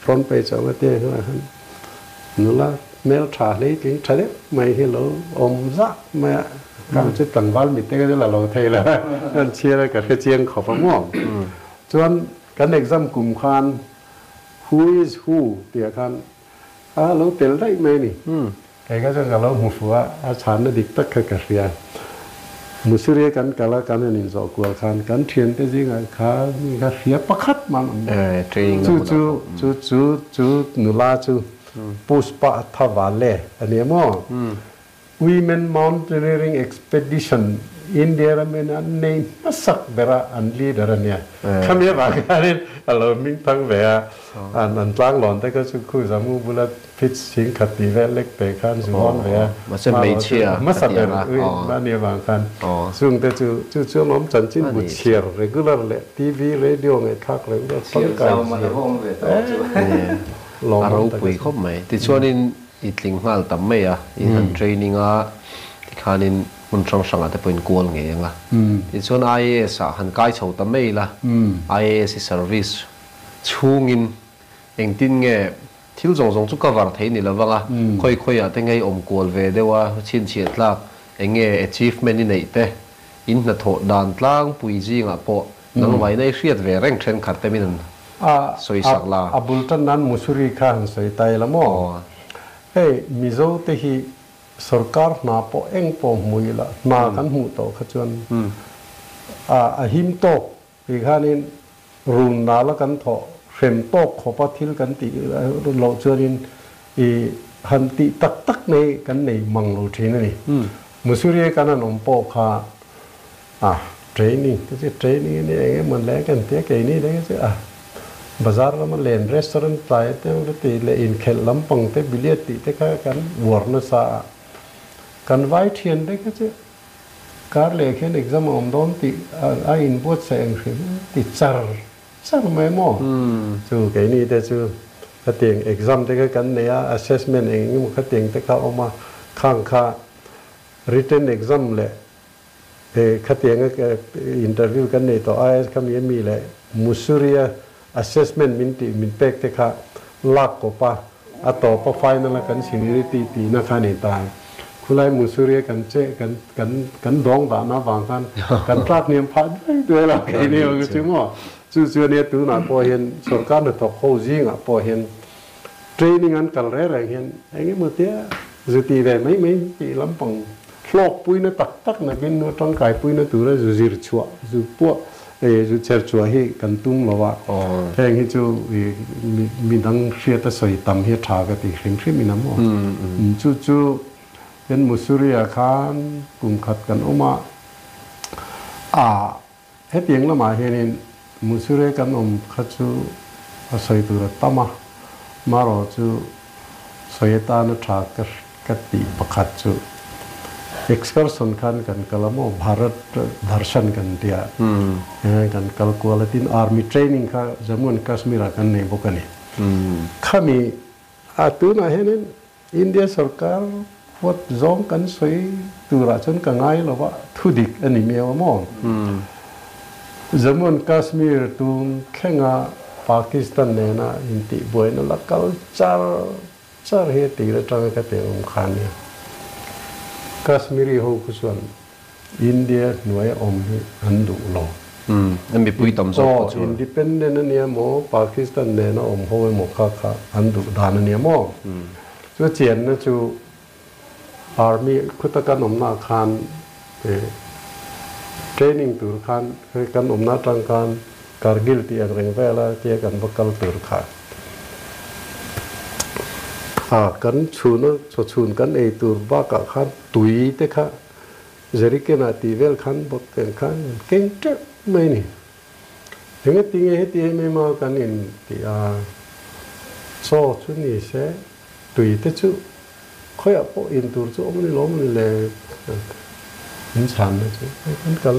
front page a awm a tia hnuaiah khan nula hmel tha hleitling tha deuh mai hi lo awm zah mai a, kang chu tlangval mit te ka chu la lo thei lo a, kan chhiar a ka hre chiang khawp a maw. Chuan kan exam kum khan who is who tih ah khan a lo tel daih mai a ni. Kei kha chuan ka lo hmu fuh a, a chhanna dik tak kha ka hria. Mussoorie kan kal a, kan han inzawh kual khan kan thiante zingah kha mi kha hria pakhat mah an awm lo. Chu chu chu chu chu nula chu Pushpa Athavale a ni maw? Women Mountaineering Expedition India ramin an nei hmasak ber a, an leader a nia. Khami avang hianin a lo hming thang ve a, an tlanglawn te kha chu khu Jammu bula Fit singkhat tih vel lek te khan zu hawn ve a, Mahse hmeichhia hmasa ber a nih avang khan chung te chu chu chu an awm chanchin bu chhiar regular leh TV, radio ngaihthlak regular tangkai zia lawm a ropui khawp mai. Tichuanin i tling nghal tam mai a, i han training a tikhanin hmun hrang hrangah te pawhin kual ngei ang a. Tichuan IAS ah han kai chho ta mai ila, IAS i service chhungin engtin nge Thil zawng zawng chu cover thei ni lovang a, khawi khawiah te ngei awm kual ve deuh a, chhinchhiah tlak eng nge achievement i neih te, in hnathawh dan tlangpui zingah pawh nangmahina i hriat ve reng thenkhat te min han sawi sak la. A bul tan nan Mussoorie kha han sawi ta ila maw? Hei Mizo te hi sorkar hna pawh eng pawh hmu ila hna kan hmuh tawh kha chuan a him tawk Ti khanin run nala kan thawh hrem tawk khawpa thil kan tih loh chuanin i han tih tak tak nei kan nei mang lo thin a ni. Mussoorie kan han awm pawh kha a training te chu training a nia eng emaw le kan tia keini le chu a bazar lama len restaurant tlai te ang te tih leh inkhelh lampang te billiard tih te kha kan uar nasa a, kan vai thian te kha chu Kar leh khian exam a awm dawn tih a inbuatsaih ang hrim ti char char mai maw? Chu keini te chu khatiang exam te kha kan nei a, assessment eng eng emaw khatiang te kha a awm a, khang kha written exam leh khatiang interview kan nei tawh IAS kha mi ami leh Mussoorie assessment min tih min pek te kha lak kawp a, a tawp a final a kan seniority tihna kha a ni ta. Khulai Mussoorie kan che kan kan kan dawng dahna avang khan kan tlak hniam phah duai duai lo kei ni ang chu maw. Chu chu ania tunah pawh hian sorkar hnathawk ho zingah pawh hian training an kal reng reng hian eng emaw tia zu tih ve mai mai tih lampang hlawk puina tak tak nakin nu tangkai puina tura zu zir chhuah zu puah zu chher chhuah hi kan tum lo a, heng hi chu midang hriata sawi tam hi a tha ka ti hrim hrim in a maw. Chu chu hian Mussoorie ah khan kum khat kan awm a, a hetiang lamah hianin Mussoorie kan awm kha chu a sawi tur a tam a, marawh chu sawi atana tha ka Ka tih pakhat chu excursion khan kan kal a maw Bharat Darshan kan tia kan kal kual a tin army training kha Jammu and Kashmir ah kan nei bawk a ni. Khami a tunah hianin India sorkar huat zawng kan sawi turah chuan ka ngai lo va thu dik a ni miau a maw. Jammu and Kashmir tun thlenga Pakistan nena intihbuaina la kal char Char hi a tir atanga ka teh awm kha nia. Kashmiri ho khu chuan India hnuaia awm hi an duh lo. An mipui tam zawk pawh chuan. Aw, independent a nia maw, Pakistan nena awm ho emaw kha kha an duh dan a nia maw. Chu chianna chu Army khuta kan awmna khan training tur khan kan awmna atang khan Kargil tih ang reng vela tia kan va kal tur kha a kan chhun a chaw chhun kan ei tur bakah khan tui te kha jerrycan ah tih vel khan bawt ten khan an keng teuh mai a ni. Engatinge heti em em a kan in tih a chaw chu ni se tui te chu khawiah pawh in tur chu awm a ni lawm a ni le in chhanna chu kan kal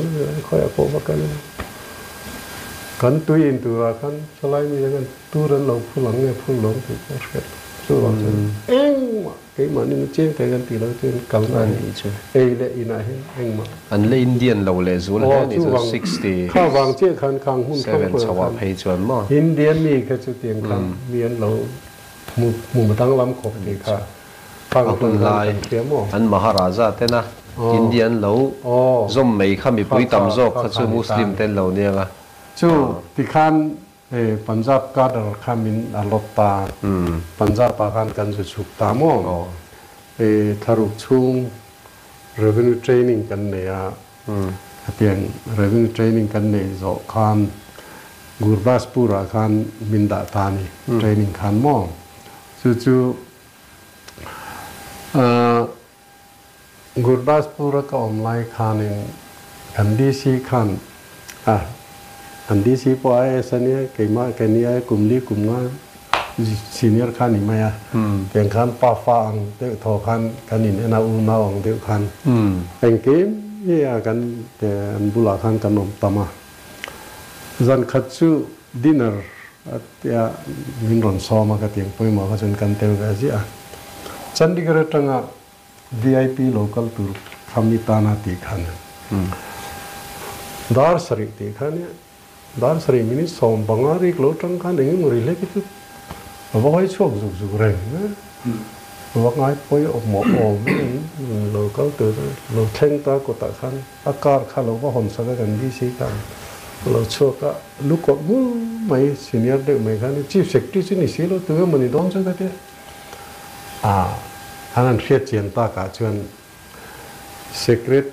khawiah pawh va kal ila kan tui in turah khan chalai mi te khan tur an lo phul ang nge phul lo ang tih pawh hriat loh chuvang chuan engmah keimahni na chiang thei kan tih loh chuan kalna hi ei leh inah hian engmah an la Indian lo leh zual hle a nih chu 60 kha vang chiah khan khang hmun 7 chho ah phei chuan maw Indian mi kha chu tiang khan mi an lo Hmu danglam khawp tih kha A hun lai an Maharaja tena India an lo zawm mai kha mipui tam zawk kha chu Muslim te an lo nia nga. Chu tikhan Punjab cadre kha min a lawt ta, Punjab ah khan kan zu chhuk ta maw? Thlaruk chhung revenue training kan nei a. Khatiang revenue training kan nei zawh khan Gurdaspur ah khan min dah ta a ni training khan maw chu chu Gurdaspur a ka awm lai khanin kan DC khan a kan DC pawh IAS a nia keimah ka nia kum li kum nga senior kha ni mai a tiang khan pa fa ang deuh thaw khan kan in en a unau ang deuh khan engkim hi a kan an bulah khan kan awm tam a zan khat chu dinner a tia min rawn sawm a ka tiang pawimawh kha chuan kan tel ve a ziah a Chandigarh atanga VIP lo kal tur kha mi tana tih khan dar sarih tih kha nia Dar sarih minute 15 rik lo tang khan eng emaw ri hlek hi chu a va hawi chhuak zuk zuk reng a, va ngai pawi awm mawh awm em lo kal tur lo thleng ta kawtah khan a car kha lo va hawn sak a kan DC khan lo chhuak a lu kawrh hmul mai senior deuh mai khan Chief Secretary chu ni si lo tu emaw ni dawn chu ka tia a an han hriat chian takah chuan Secret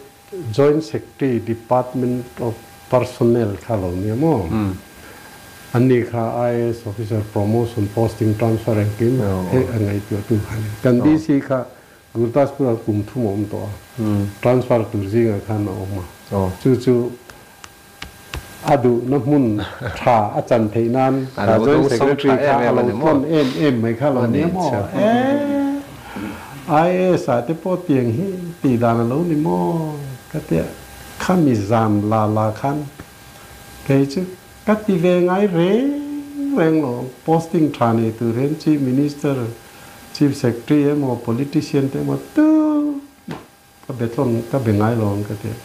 Joint Secretary Department of Personnel kha lo nia maw? An ni kha IAS officer promotion posting transfer engkim he a ngaihtuah tu kha ni. Kan DC kha Gurdaspur ah kum thum a awm tawh a, transfer tur zingah khan a awm a. Chu chu a duhna hmun tha a chan theih nan kha Joint Secretary kha a lo tlawn em em mai kha lo nia maw? Eeh IAS ah te pawh tiang hi tih dan a lo ni maw? Ka tia khami zan la la khan kei chu ka ti ve ngai reng reng lo posting tha nei tur hian Chief Minister, Chief Secretary emaw Politician te emaw tu Ka be tlawn, ka be ngai lo ang ka ti a.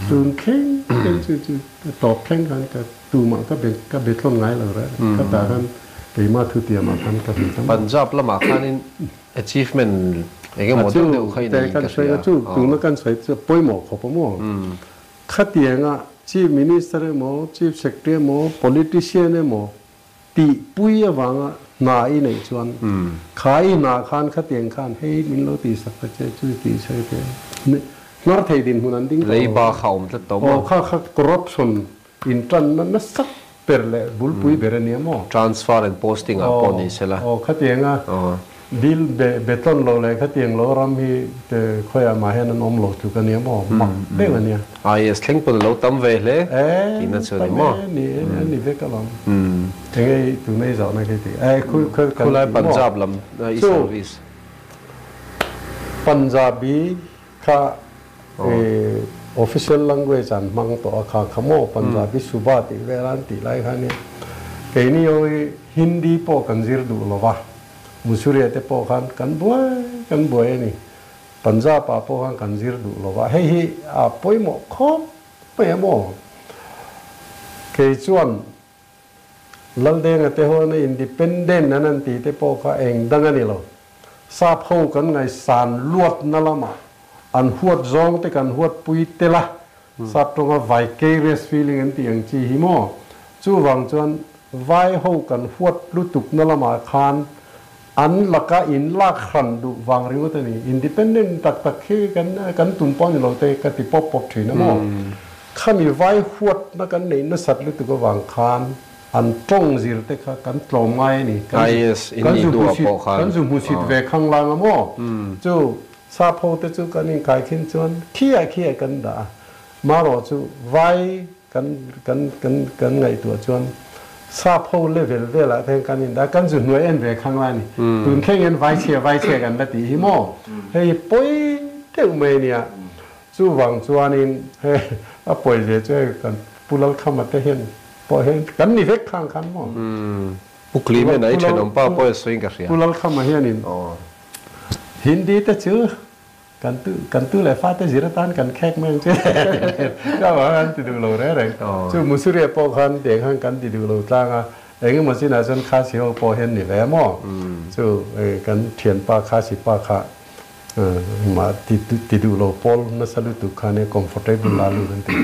Tun thleng thleng chu chu tawp thleng khan ka tumah ka be ka be tlawn ngai lo reh. Ka tah khan keimah thutiamah khan ka hmu ta maw. Punjab lamah khanin achievement eng emaw deuh deuh kha i nei in ka hria. Chu tuna kan sawi chu pawimawh khawp a maw. Khatianga Chief Minister emaw, Chief Secretary emaw, Politician emaw Tih pui avanga hna i neih chuan kha i hna khan khatiang khan hei min lo tih sak ta che chu tih sawi te hnar thei dinhmun an ding tawh lo. Leiba kha awm tlat tawh maw? Aw kha kha corruption in tanna nasa ber leh bulpui ber a nia maw? Transfer and posting ah pawh ni sela. Aw khatianga Dil be betlawn lo leh khatiang lo ram hi te khawiah mah hian an awm lo tluk a nia maw? Mak deuh a nia. IAS thleng pawn a lo tam ve hle tihna chu a ni maw? Tam e, ni e, a ni vek alawm. Enge i tuna i zawhna khi tih? E, khu khu kan Khulai Punjab lam i service. Punjabi kha official language an hmang tawh a kha kha maw? Punjabi Suba tih vel an tih lai kha nia. Keini ho hi Hindi pawh kan zir duh lo va. Musuria te pawh khan kan buai kan buai a ni. Punjab ah pawh khan kan zir duh lo va, hei hi a pawimawh khawp mai a maw? Kei chuan Laldenga te ho na independent an an tih te pawh kha eng dang a ni lo. Sap ho kan ngaihsan luatna lamah an huat zawng te kan huat pui tel a, sap tawnga vicarious feeling an tih ang chi hi maw? Chuvang chuan vai ho kan huat lutukna lamah khan an laka in lak hran duh vang ringawt a ni. Independent tak tak hi kan kan tum pawh a ni lo te ka ti pawp pawp thin a maw? Khami vai huatna kan neih nasat lutuk avang khan an tawng zir te kha kan tlawm ngai a ni. Kan zu hmusit kan zu hmusit ve khanglang a maw? Chu Sap ho te chu kan inkai khin chuan khiah khiah kan dah a, marawh chu vai kan kan kan kan ngaihtuah chuan sap ho level velah te hian kan indah a, kan zu hnuai en ve khang lai a ni. Tun thleng hian vai chhia vai chhia kan la tih hi maw? Hei pawi deuh mai a nia. Chuvang chuanin hei a pawi ve chu hei kan Pu Lalkhama te hian pawh hian kan ni vek khang khan maw? Pu Clement a i thenawm pa pawh a sawiin ka hria. Pu Lalkhama hianin Hindi te chu kan tu kan tu leh fate zir atan kan khek mai ang che ka vang an ti duh lo reng reng. Chu Musuria pawh khan tiang khan kan ti duh lo tlang a, eng emaw chinah chuan Khasi ho pawh hian ni ve maw? Chu kan thianpa Khasi pa kha mah ti ti duh lo pawl nasa lutuk khan e comfortable la lu kan ti.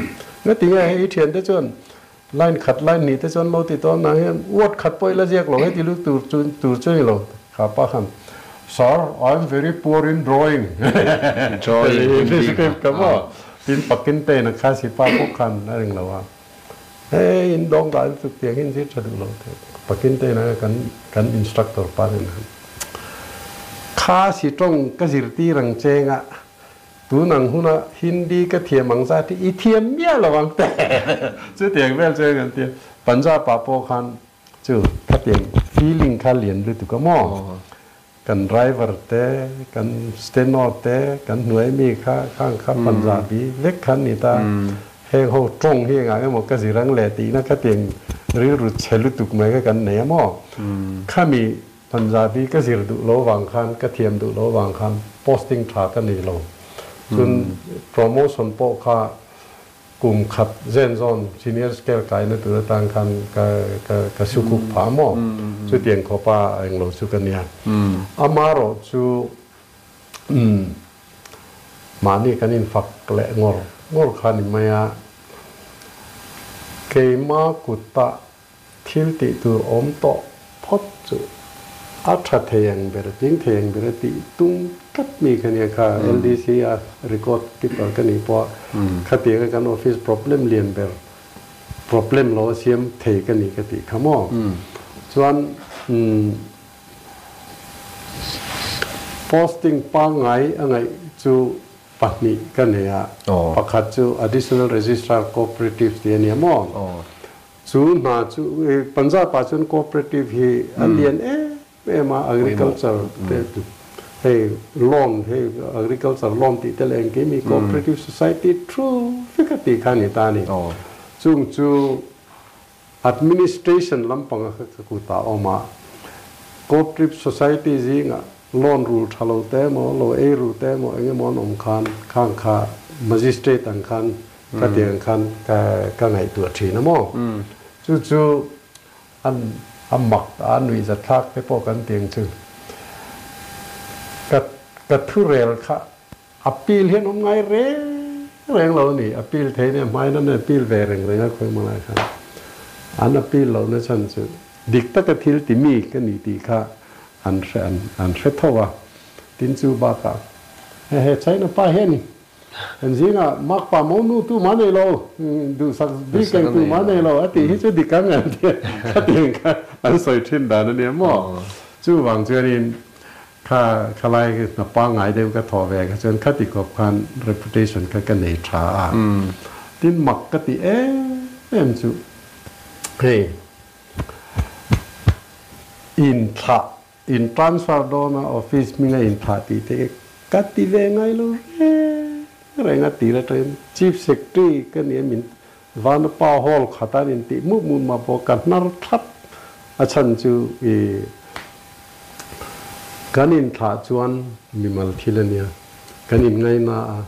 Nga tinge hei i thiante chuan line khat line hnih te chuan lo ti tawn nang hian word khat pawh i la ziak lo heti lu tur chu tur chu ni lo kha pa khan Sir, I am very poor in drawing Drawing English script ka maw? Tin pakin te na kha si pa pawh khan a ring lo a hei in dawng dah lutuk tiang hi in zir tha duh lo te pakin te na kan kan instructor pa nen han kha si tawng ka zirtir ang cheng a tun ang huna Hindi ka thiam ang zat hi i thiam miah lo ang te chutiang vel chuan kan tia Punjab ah pawh khan chu khatiang feeling kha lian lutuk a maw Kan driver te, kan steno te, kan hnuai mi kha khang kha Punjabi vek kha an ni ta. Heng ho tawng hi engah emaw ka zir ang le tihna khatiang rilru chhe lutuk mai kha kan nei a maw? Khami Punjabi ka zir duh lo vang khan, ka thiam duh lo vang khan posting tha ka nei lo. Chun promotion pawh kha Kum khat zen zawn senior scale kaina tur atan khan ka ka ka sukuk phah maw? Chutiang khawpa englo chu ka nia. Amarawh chu umm mahni kan infak leh ngawr ngawr kha ni mai a, keima kutah Thil tih tur awm tawh phawt chu a tha thei ang ber, tling thei ang ber a tih tum tlat mi kha nia kha LDC a record keeper ka nih pawh khatianga kan office problem lian ber problem lo a siam thei ka ni ka tih kha maw. Chuan posting pangngai a ngaih chu pahnih ka nei a, pakhat chu additional registrar cooperatives tih a nia maw. Chu hna chu Punjab ah chuan cooperative hi a lian em em a, agriculture te hei loan hei agriculture loan tih te leh engkim hi cooperative society thu vek a tih kha a ni ta a ni. Chung chu administration lampang a kha ka kut ah a awm a, cooperative society zingah loan rul tha lo te emaw lo ei ru te emaw eng emaw an awm khan khang kha magistrate ang khan Ka ti ang khan ka ka ngaihtuah thin a maw? Chu chu an a mak a nuihza thlak te pawh kan ti ang chu. Ka ka thurel kha appeal hian awm ngai reng reng lo a ni. Appeal thei nia hmain an appeal ve reng reng a khawi hmang lai khan. An appeal loh na chhan chu dik taka thil ti mi ka ni tih kha an hre an an hre tho a. Tin chu bakah hehe China pa hian Kan zingah makpa monu tu mah nei lo, duhsak bik eng tu mah nei lo a tih hi chu dik ang an ti a, khatiang kha an sawi thin dan a nia maw? Chuvang chuanin kha khalai hna pangngai deuh ka thawh ve kha chuan khati khawp khan reputation kha ka nei tha a. Tin mak ka ti em em chu hei inthlah In transfer dawn a office hming a inthlah tih te ka ti ve ngai lo reng reng a tir atangin Chief Secretary ka ni a min Vanapa Hall khat an intih mup mup mah pawh ka hnar thlap a chhan chu i kan inthlah chuan mimal thil a nia kan inngaina a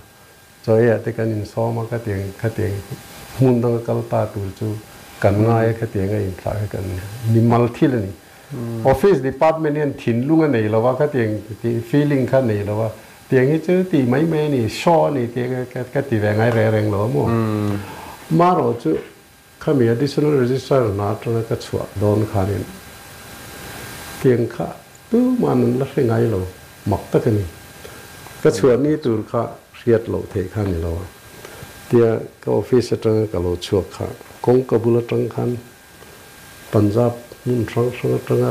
Chawiah te kan insawm a khatiang khatiang hmun danga kal ta tur chu kan ngai a khatiang a inthlah kha kan mimal thil a ni. Office department hian thinlung a nei lo a khatiang tih feeling kha nei lo a tiang hi chu tih mai mai a ni show a ni tih ka ti ve ngai reng reng lo a maw. Marawh chu khami additional registrar hna atanga ka chhuah dawn khanin tiang kha tuman an la hre ngai lo mak tak a ni. Ka chhuah ni tur kha hriat loh theih kha a ni lo a. Tia ka office atanga ka lo chhuak kha kawngka bul atang khan Punjab hmun hrang hrang atanga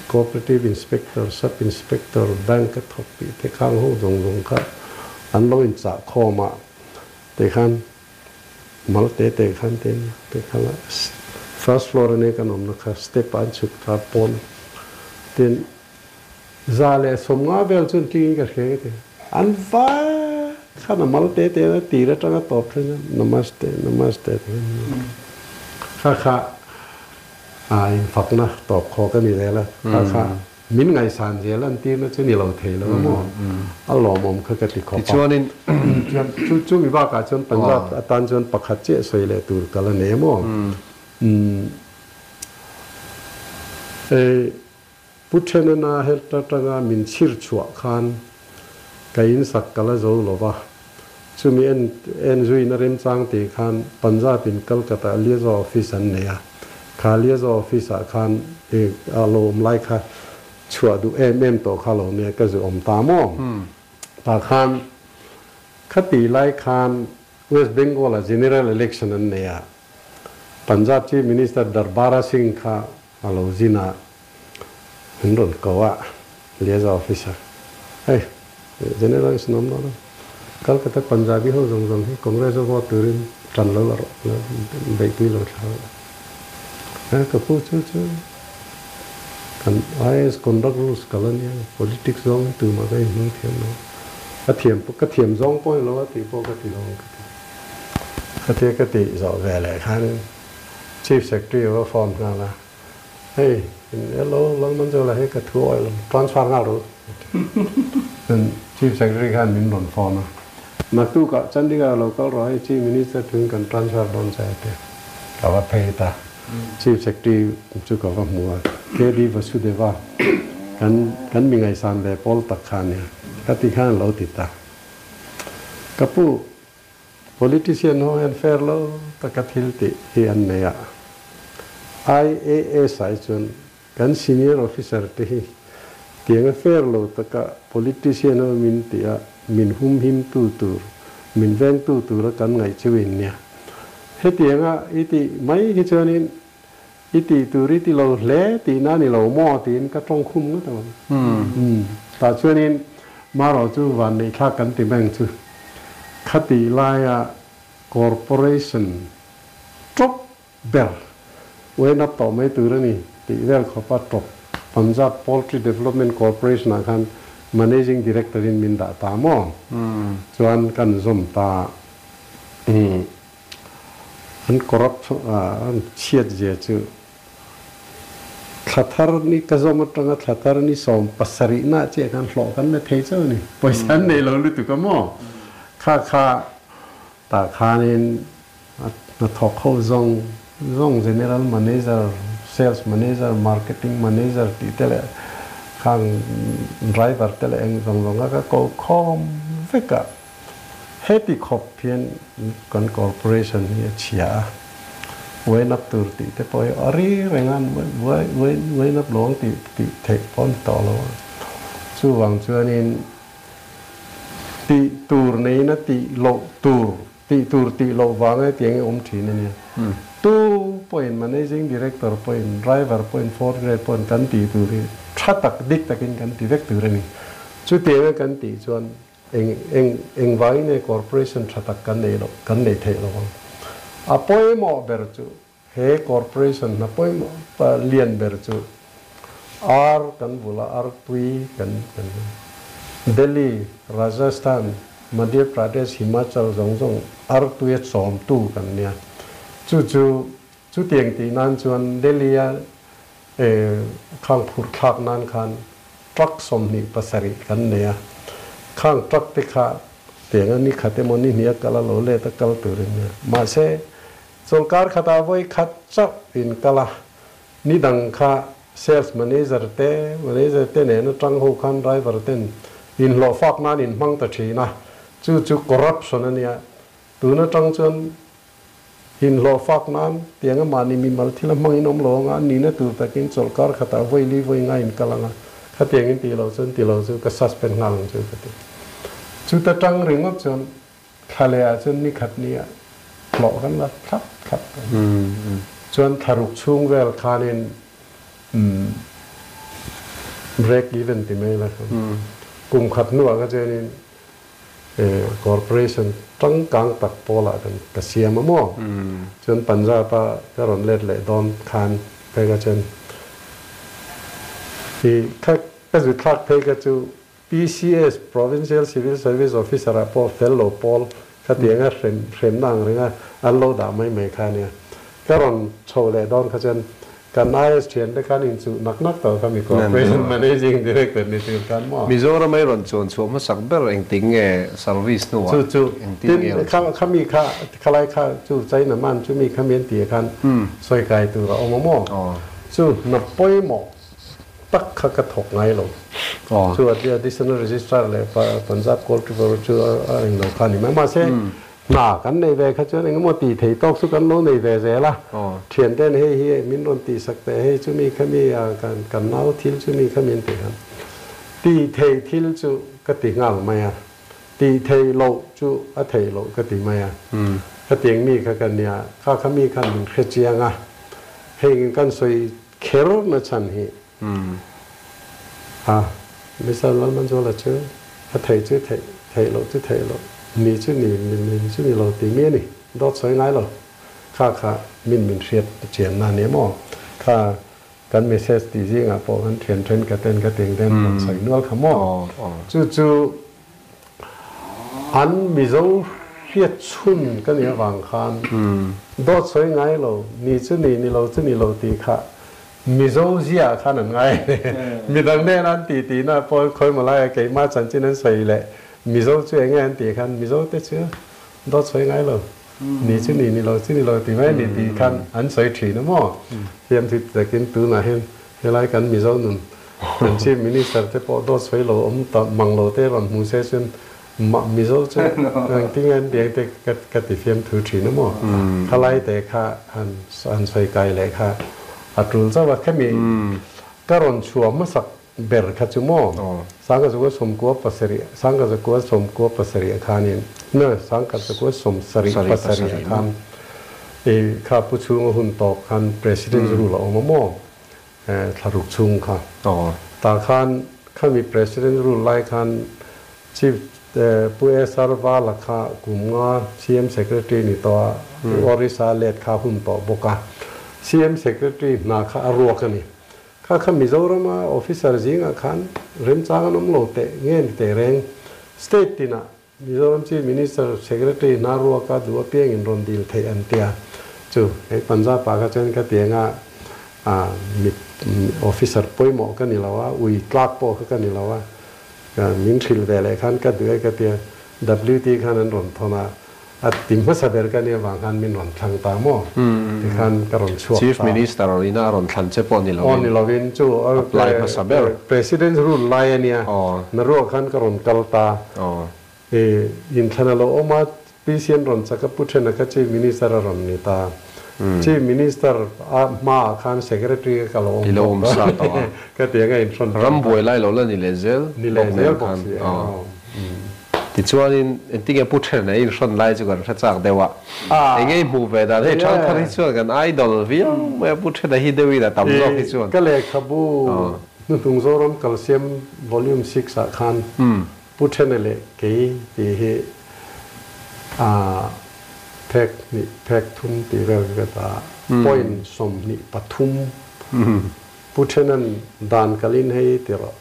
cooperative inspector, sub inspector, bank a thawk tih te khang ho zawng zawng kha an lo inchah khawm a tikhan Mal te te khan te te khan a first floor ane kan awmna kha step ah an chhuk ta pawn tin za leh sawmnga vel chuan tlingin ka hria ka ti an vai khan a mal te te a tir atanga tawp thleng a namaste namaste ti khan kha kha a infakna tawp khawk a ni zel a kha kha Min ngaihsan zel an tirna chu ni lo thei lo a maw? A lawmawm kha ka ti khawp a. Tichuanin. Chuan chu chumi bakah chuan Punjab atan chuan pakhat chiah sawi leh tur ka la nei a maw? Ei Pu Thenana helta tanga min chhir chhuah khan ka insak ka la zo lo va. Chumi en en zuina remchang tih khan Punjab in Calcutta liaison office an nei a. Kha liaison office ah khan i a lo awm lai kha chhuah duh em em tawh kha lo nia ka zu awm ta maw? Tah khan Khati lai khan West Bengal a general election an nei a, Punjab Chief Minister Darbara Singh kha a lo zin a, min rawn ko a, liaison officer, hei general election awm dawn a, Calcutta Punjabi ho zawng zawng hi Congress a vote turin tan lo la rawh, beihpui lo thla rawh. He ka pu chu chu kan IAS conduct rules kal a nia, politics zawng hi tumah ka inhmang thiam lo. Ka thiam ka thiam zawng pawh ni lo a tih pawh ka ti lo ang ka ti. Khatia ka tih zawh ve leh khanin Chief Secretary a va phone nghal a, hei hello Lalmanzuala hei ka thu awih lo, transfer nghal rawh u a ti. Chuan Chief Secretary khan min rawn phone a, naktukah Chandigarh lo kal rawh hei Chief Minister thuin kan transfer dawn che a ti. Ka va phei ta. Chief Secretary chu ka va hmu a, KD Vasudeva kan kan mi ngaihsan ve pawl tak kha a nia, ka ti khan a lo ti ta. Ka pu, politician ho hian fair lo taka thil tih hi an nei a, IAS ah hi chuan kan senior officer te hi tianga fair lo taka politician ho min tih a, min humhim tu tur, min vengtu tura kan ngaih chu in nia. Hetianga i tih mai hi chuanin i tih tur i ti lo hle tihna a ni lo maw tiin ka tawng khum ngawt ang. Tah chuanin marawh chu vanneihthlak kan ti beng chu khatih laia corporation tawp ber uainap tawh mai tur a ni tih vel khawpa tawp Punjab Poultry Development Corporation ah khan Managing Director in min dah ta maw? Chuan kan zawm ta an corrupt an chhiat zia chu thla thar ni ka zawm atanga thla thar ni 70 na chiah khan hlawh kan la thei chauh a ni. Pawisa an nei lo lutuk a maw? Kha kha Tah khanin hnathawk ho zawng zawng General Manager, Sales Manager, Marketing Manager tih te leh khang driver te leh eng zawng zawng a ka ko khawm vek a. Heti khawp hian kan corporation hi a chhia a, uain up tur tih te pawh hi a ri reng a, uain up lo ang tih theih pawh a ni tawh lo a. Chuvang chuanin Tih tur neiin a tih loh tur, tih tur tih loh vanga hetiang hi a awm thin a nia. Tu pawhin Managing Director pawhin, Driver pawhin, Fourth Grade pawhin kan tih tur hi tha tak, dik takin kan ti vek tur a ni. Chutianga kan tih chuan eng eng engvangin nge Corporation tha tak kan neih loh, kan neih theih lo ang. A pawimawh ber chu He corporation hna pawimawh lian ber chu ar kan bula ar tui kan kan Delhi, Rajasthan, Madhya Pradesh, Himachal zawng zawng ar tui a chawmtu kan nia. Chu chu chutiang tih nan chuan Delhi a khang phurh thlak nan khan truck 27 kan nei a. Khang truck te kha tiang a ni khat emaw ni hnih a kal a lo let a kal tur in nia. Mahse Chawlkar khatah vawi khat chauh in kal a, ni dang kha sales manager te, manager te nen atang ho khan driver ten inhlawh fak nan in hmang ta thin a, chu chu corruption a nia. Tun atang chuan inhlawh fak nan tiang a mahni mimal thil a hmang in awm lo anga, nihna tur takin chawlkar khatah vawi li vawi nga in kal anga, khatiang in tih loh chuan ti lo chu ka suspend nghal ang chu ka ti. Chuta tang ringawt chuan Thla leh ah cun nikhat ni ah hlawh kan la thlap thlap ko. Cun thlaruk chung vel khan in break even ti mei la khan. Kum khat hnu ah ka cun in corporation tangkang tak pawl ah kan ka siam a maw. Cun Punjab ah ka ron let leh dawn khan phei ka cun hi ka zuthlak phei ka cu PCS, Provincial Civil Service Officer, ah pawh fel lo pawl khatiang a hremna ang ringa an lo dah mai mai kha ania. Ka rawn chho leh dawn kha chuan kan IS thiante khan inchuh nak nak tawh kha mi Corporation Managing Director ni tur khan maw. Mizoram ei rawn chuan chhuah hmasak ber engtik nge service hnuah Chu chu engtin nge rawn chhuah? Khami kha khalai kha chu China man chu mi khami an tih khan sawi kai tur a awm a maw? Chu hna pawimawh tak kha ka thawk ngai lo. Chu additional registrar leh Punjab Coal chu a eng lo kha a ni mai. Mahse, hna kan nei ve kha chuan engemaw tih thei tawk chu kan lo nei ve zel a. Thianten hei hi min rawn tihsak teh, hei chumi khami kan nau thil chumi khami an tih khan tih theih thil chu ka ti nghal mai a. Tih theih loh chu a theih loh ka ti mai a. Khatiang mi kha ka nia, kha kha mi khan min hre chiang a, heng kan sawi kher na chhan hi a Mister Lalmanzuala chu a theih chu theih, theih loh chu theih loh, ni chu ni, ni chu ni lo tih mi a ni, dawt sawi ngai lo. Kha kha min min hriat chianna a ni maw? Kha Kan message tih zingah pawh kan thian thenkhat ten ka teng ten rawn sawi nual kha maw? Chu chu an Mizo hriat chhun ka nih avang khan dawt sawi ngai lo, ni chu ni, ni lo chu ni lo tih kha Mizo zia khan an ngai a ni. Midang nen an tih tihna pawh khawimaw laia keimah chanchin an sawi leh Mizo chu enge an tih khan Mizo te chu dawt sawi ngai lo. Ni chu ni, ni lo chu ni lo ti mai ni tih khan an sawi thin a maw? Fiam thut takin tunah hian helai kan Mizo nun kan Chief Minister te pawh dawt sawi lo awm ta mang lo te rawn hmu se chuan mah Mizo chu engtin nge an biang te ka ti fiam thu thin a maw? Khalai te kha han han sawi kai leh kha a tul chauh a, khemi ka rawn chhuah hmasak ber kha chu maw? Sangkazakua sawmkua pasarih, Sangkazakua sawmkua pasarih khanin, na Sangkazakua sawmsarih pasarih khan i kha pu chhunga hun tawp khan President rule a awm a maw? Thlaruk chhung kha. Tah khan khami President rule lai khan Chief Pu SR Vala kha kum nga CM Secretary ni tawh a, Orissa let kha hun tawh bawk a. CM Secretary hna kha a ruak a ni. Kha kha Mizorama officer zingah khan remchang an awm lo teh nge ni teh reng. State tinah Mizoram Chief Minister Secretary hna ruaka duh apiangin rawn dil theih an tia. Chu hei Punjab ah kha chuan ka ti anga mi officer pawimawh ka ni lo a, ui tlak pawh kha ka ni lo a, min hrilh ve leh khan ka duh e ka tia. WT khan an rawn thawn a. A ti hmasa ber ka nia vang khan min rawn thlang ta maw? Tikhan ka rawn chhuak ta. Chief Minister ina a rawn thlan che pawh ni lovin. Aw ni lovin chu apply hmasa ber. President's rule lai a nia. Na ruah khan ka rawn kal ta. I inthlan a lo awm a, PC an rawn chak a, Pu Thena kha Chief Minister a rawn ni ta. Chief Minister a hmaah khan Secretary ka lo awm bawk a. Ka ti anga inhrawn ta. Ram buai lai lo la ni leh zel bawk nen khan. Tichuanin engtinge Pu Thena in hrawn lai chu kan hre chak deuh a, enge i hmuh ve dan hei Thangthar hi chuan kan idol viau mai a, Pu Thena hi deuhin a tam zawk hi chuan. Ka lehkhabu hnuhnung Zoram Kalsiam Volume 6 ah khan Pu Thena leh kei tih hi phek hnih phek thum tih vel ka ta point 23 Pu Thena'n dan kalin hei ti rawh.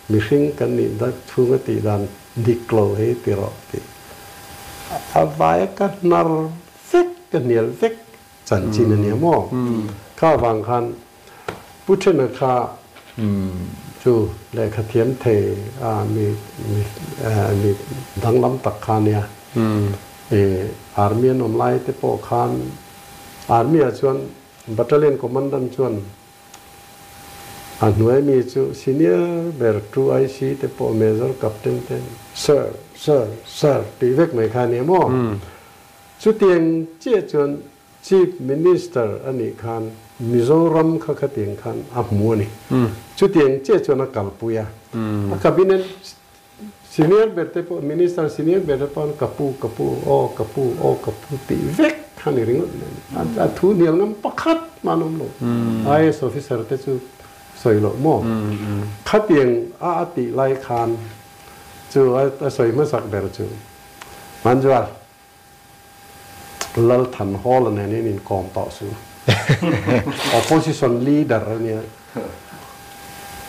Mihring kan nih dak chhunga tih dan dik lo hei ti rawh tih a vaia ka hnar vek, ka hnial vek chanchin a nia maw? Kha vang khan Pu Thena kha chu lehkha thiam thei a mi mi danglam tak kha a nia. Army an awm lai te pawh khan Army ah chuan Battalion Commandant chuan A hnuai mi chu senior ber 2IC te pawh Major Captain te Sir, Sir, Sir tih vek mai kha a ni a maw? Chutiang chiah chuan Chief Minister a nih khan Mizoram kha khatiang khan a hmu a ni. Chutiang chiah chuan a kalpui a. A cabinet senior ber te pawh Minister senior ber te pawh ka pu, ka pu, aw ka pu, aw ka pu tih vek kha ni ringawt mai a ni. A thu hnial ngam pakhat mah an awm lo. IAS officer te chu sawi loh maw? Khatiang a a tih lai khan chu a sawi hmasak ber chu Manjual Lalthan Hall nen in inkawm tawh suh. Opposition leader a nia.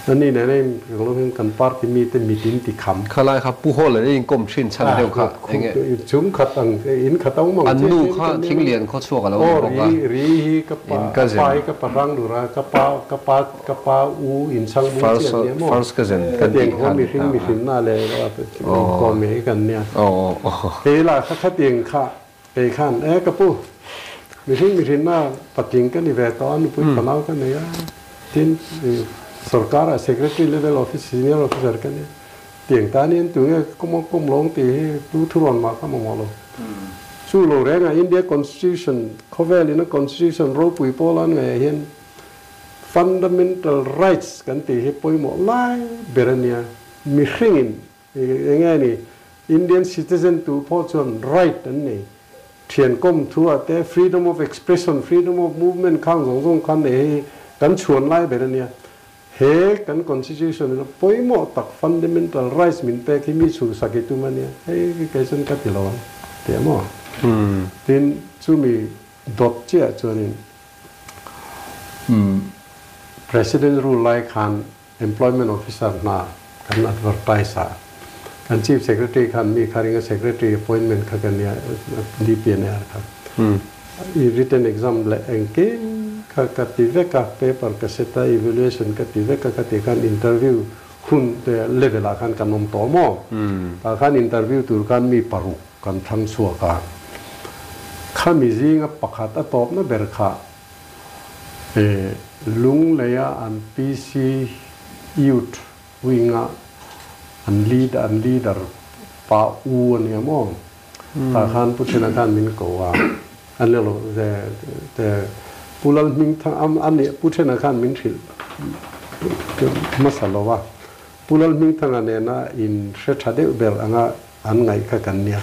Ani nen a in lo hian kan party mite mit in ti kham. Khalai kha Pu Hall nen in inkawm thin chhan deuh kha enge? Chung khat ang in khat ang mang che. An nu kha Thinglian khaw chhuak a lo ni bawk a. Aw ri hi ka pa ka pa hi ka pa hrang dur a ka pa ka pa ka pa u inchhang bung chi an nia maw? First cousin kan tih khan. Khaw mihring mihrinna leh inkawm hi kan nia. Kei lah kha khatiang kha kei khan e ka pu mihring mihrinna patling ka ni ve tawh a nupui fanau ka nei a tin sorkar ah secretary level office senior officer ka nia tiang tan hian tunge kawm lawng tih hi tu thurawn mah ka mamawh lo. Chu lo rengah India constitution khawvel ina constitution ropui pawl an ngaihah hian Fundamental rights kan tih hi pawimawh lai ber a nia. Mihringin eng nge ni Indian citizen tu pawh chuan right an nei. Thian kawm thu ah te freedom of expression, freedom of movement khang zawng zawng khan nei hei kan chhuan lai ber a nia. He kan constitution ina pawimawh tak fundamental rights min pek hi mi chhuhsak i tum a nia. Hei kei chuan ka ti lo ang tih a maw? Tin, chumi dawt chiah chuanin President rule lai khan Employment Officer hna kan advertise a, kan Chief Secretary khan mi kha ringa Secretary appointment kha kan nia DPNR kha i written exam leh engkim kha ka ti vek a, paper ka set a, evaluation ka ti vek a, ka ti khan interview hun te level ah khan kan awm tawh maw? Tah khan interview tur khan mi paruk kan thlang chhuak a, khami zinga pakhat a tawpna ber kha Lungleia an PC Youth Wing-a an lead an leader pa U a nia maw? Tah khan Pu Thena khan min ko a, a ni lo te Pu Lalhmingthang a nih Pu Thena khan min hrilh hmasa lo a, Pu Lalhmingthanga nena in hre tha deuh ber anga an ngaih kha kan nia.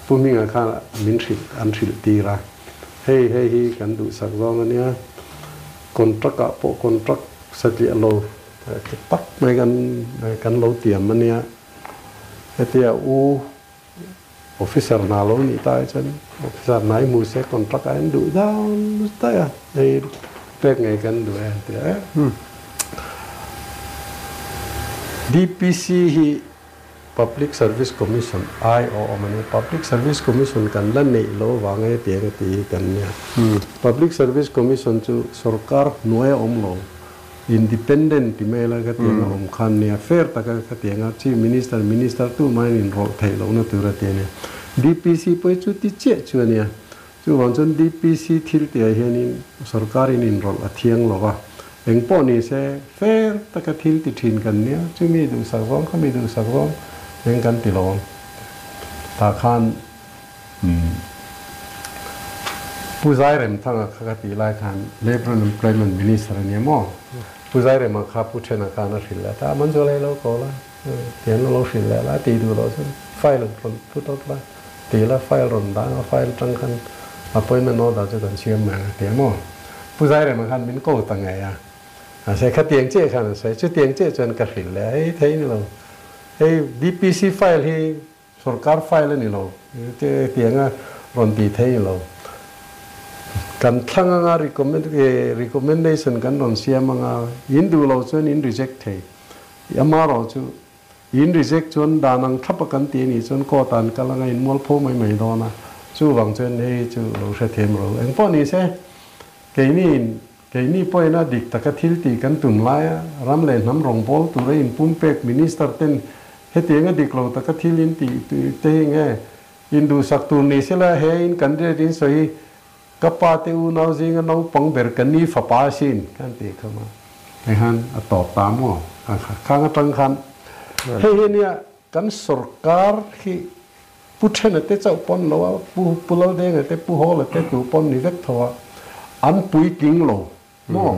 Pu Hminga kha min hrilh an hrilh tir a, hei hei hi kan duhsak zawng a nia, contract ah pawh contract satliah lo tak mai kan kan lo tiam a nia, hetia u officer hna lo nih ta hi chuan officer hna hi hmu se contract ah an duh dan daih a, hei pek ngei kan duh e an ti a. DPC hi Public Service Commission ai aw awm a nia. Public Service Commission kan la neih lo vang e tiang a ti hi kan nia. Public Service Commission chu sorkar hnuai a awm lo, independent ti mai la ka tiang a awm khan nia. Fair taka ka tiang a Chief Minister, Minister tu maiin inrawlh theih lohna tur a ti a nia. DPC pawh hi chu ti chiah chu a nia. Chuvang chuan DPC thil tihah hianin sorkarin inrawlh a thiang lo va, eng pawh ni se fair taka thil ti thin kan nia, chumi duhsak zawng kha mi duhsak zawng eng kan ti lo ang. Tah khan Pu Zairemthanga kha ka tih lai khan Labour and Employment Minister a nia maw? Pu Zairema kha Pu Thena khan a hrilh leh ta, a man chu a lei lo ko la. Tian lo hrilh leh la tih duh loh chuan file rawn put out la ti la file rawn dah anga file atang khan appointment order chu kan siam mai ang a ti a maw? Pu Zairema khan min ko ta ngei a, mahse khatiang chiah khan a sawi, chutiang chiah chuan ka hrilh leh a, hei thei ni lo, hei DPC file hi Sorkar file a ni lo, tianga rawn ti thei lo. Kan thlang anga recommendation kan rawn siam anga in duh lo chuan in reject thei. Amarawh chu in reject chuan dan ang thlap a kan ti a nih chuan court ah an kal anga in mualpho mai mai dawn a, chuvang chuan hei chu lo hrethiam rawh u. Engpawh ni se, keini keini pawhin a dik taka thil tih kan tum laia ram leh hnam rawngbâwl tura inpumpek minister ten Hetiang a dik lo taka thil in tih te hi nge in duhsak tur ni sela he in kan riat in sawi hi ka pa te unau zinga naupang ber ka ni fapa asin kan tih kha ma hei khan a tawp ta maw khang atang khan hei hi nia kan sorkar hi pu thena te chauh pawn lo a pu pu Laldenga te pu Hawla te tu pawn ni vek tho a an puitling lo Maw?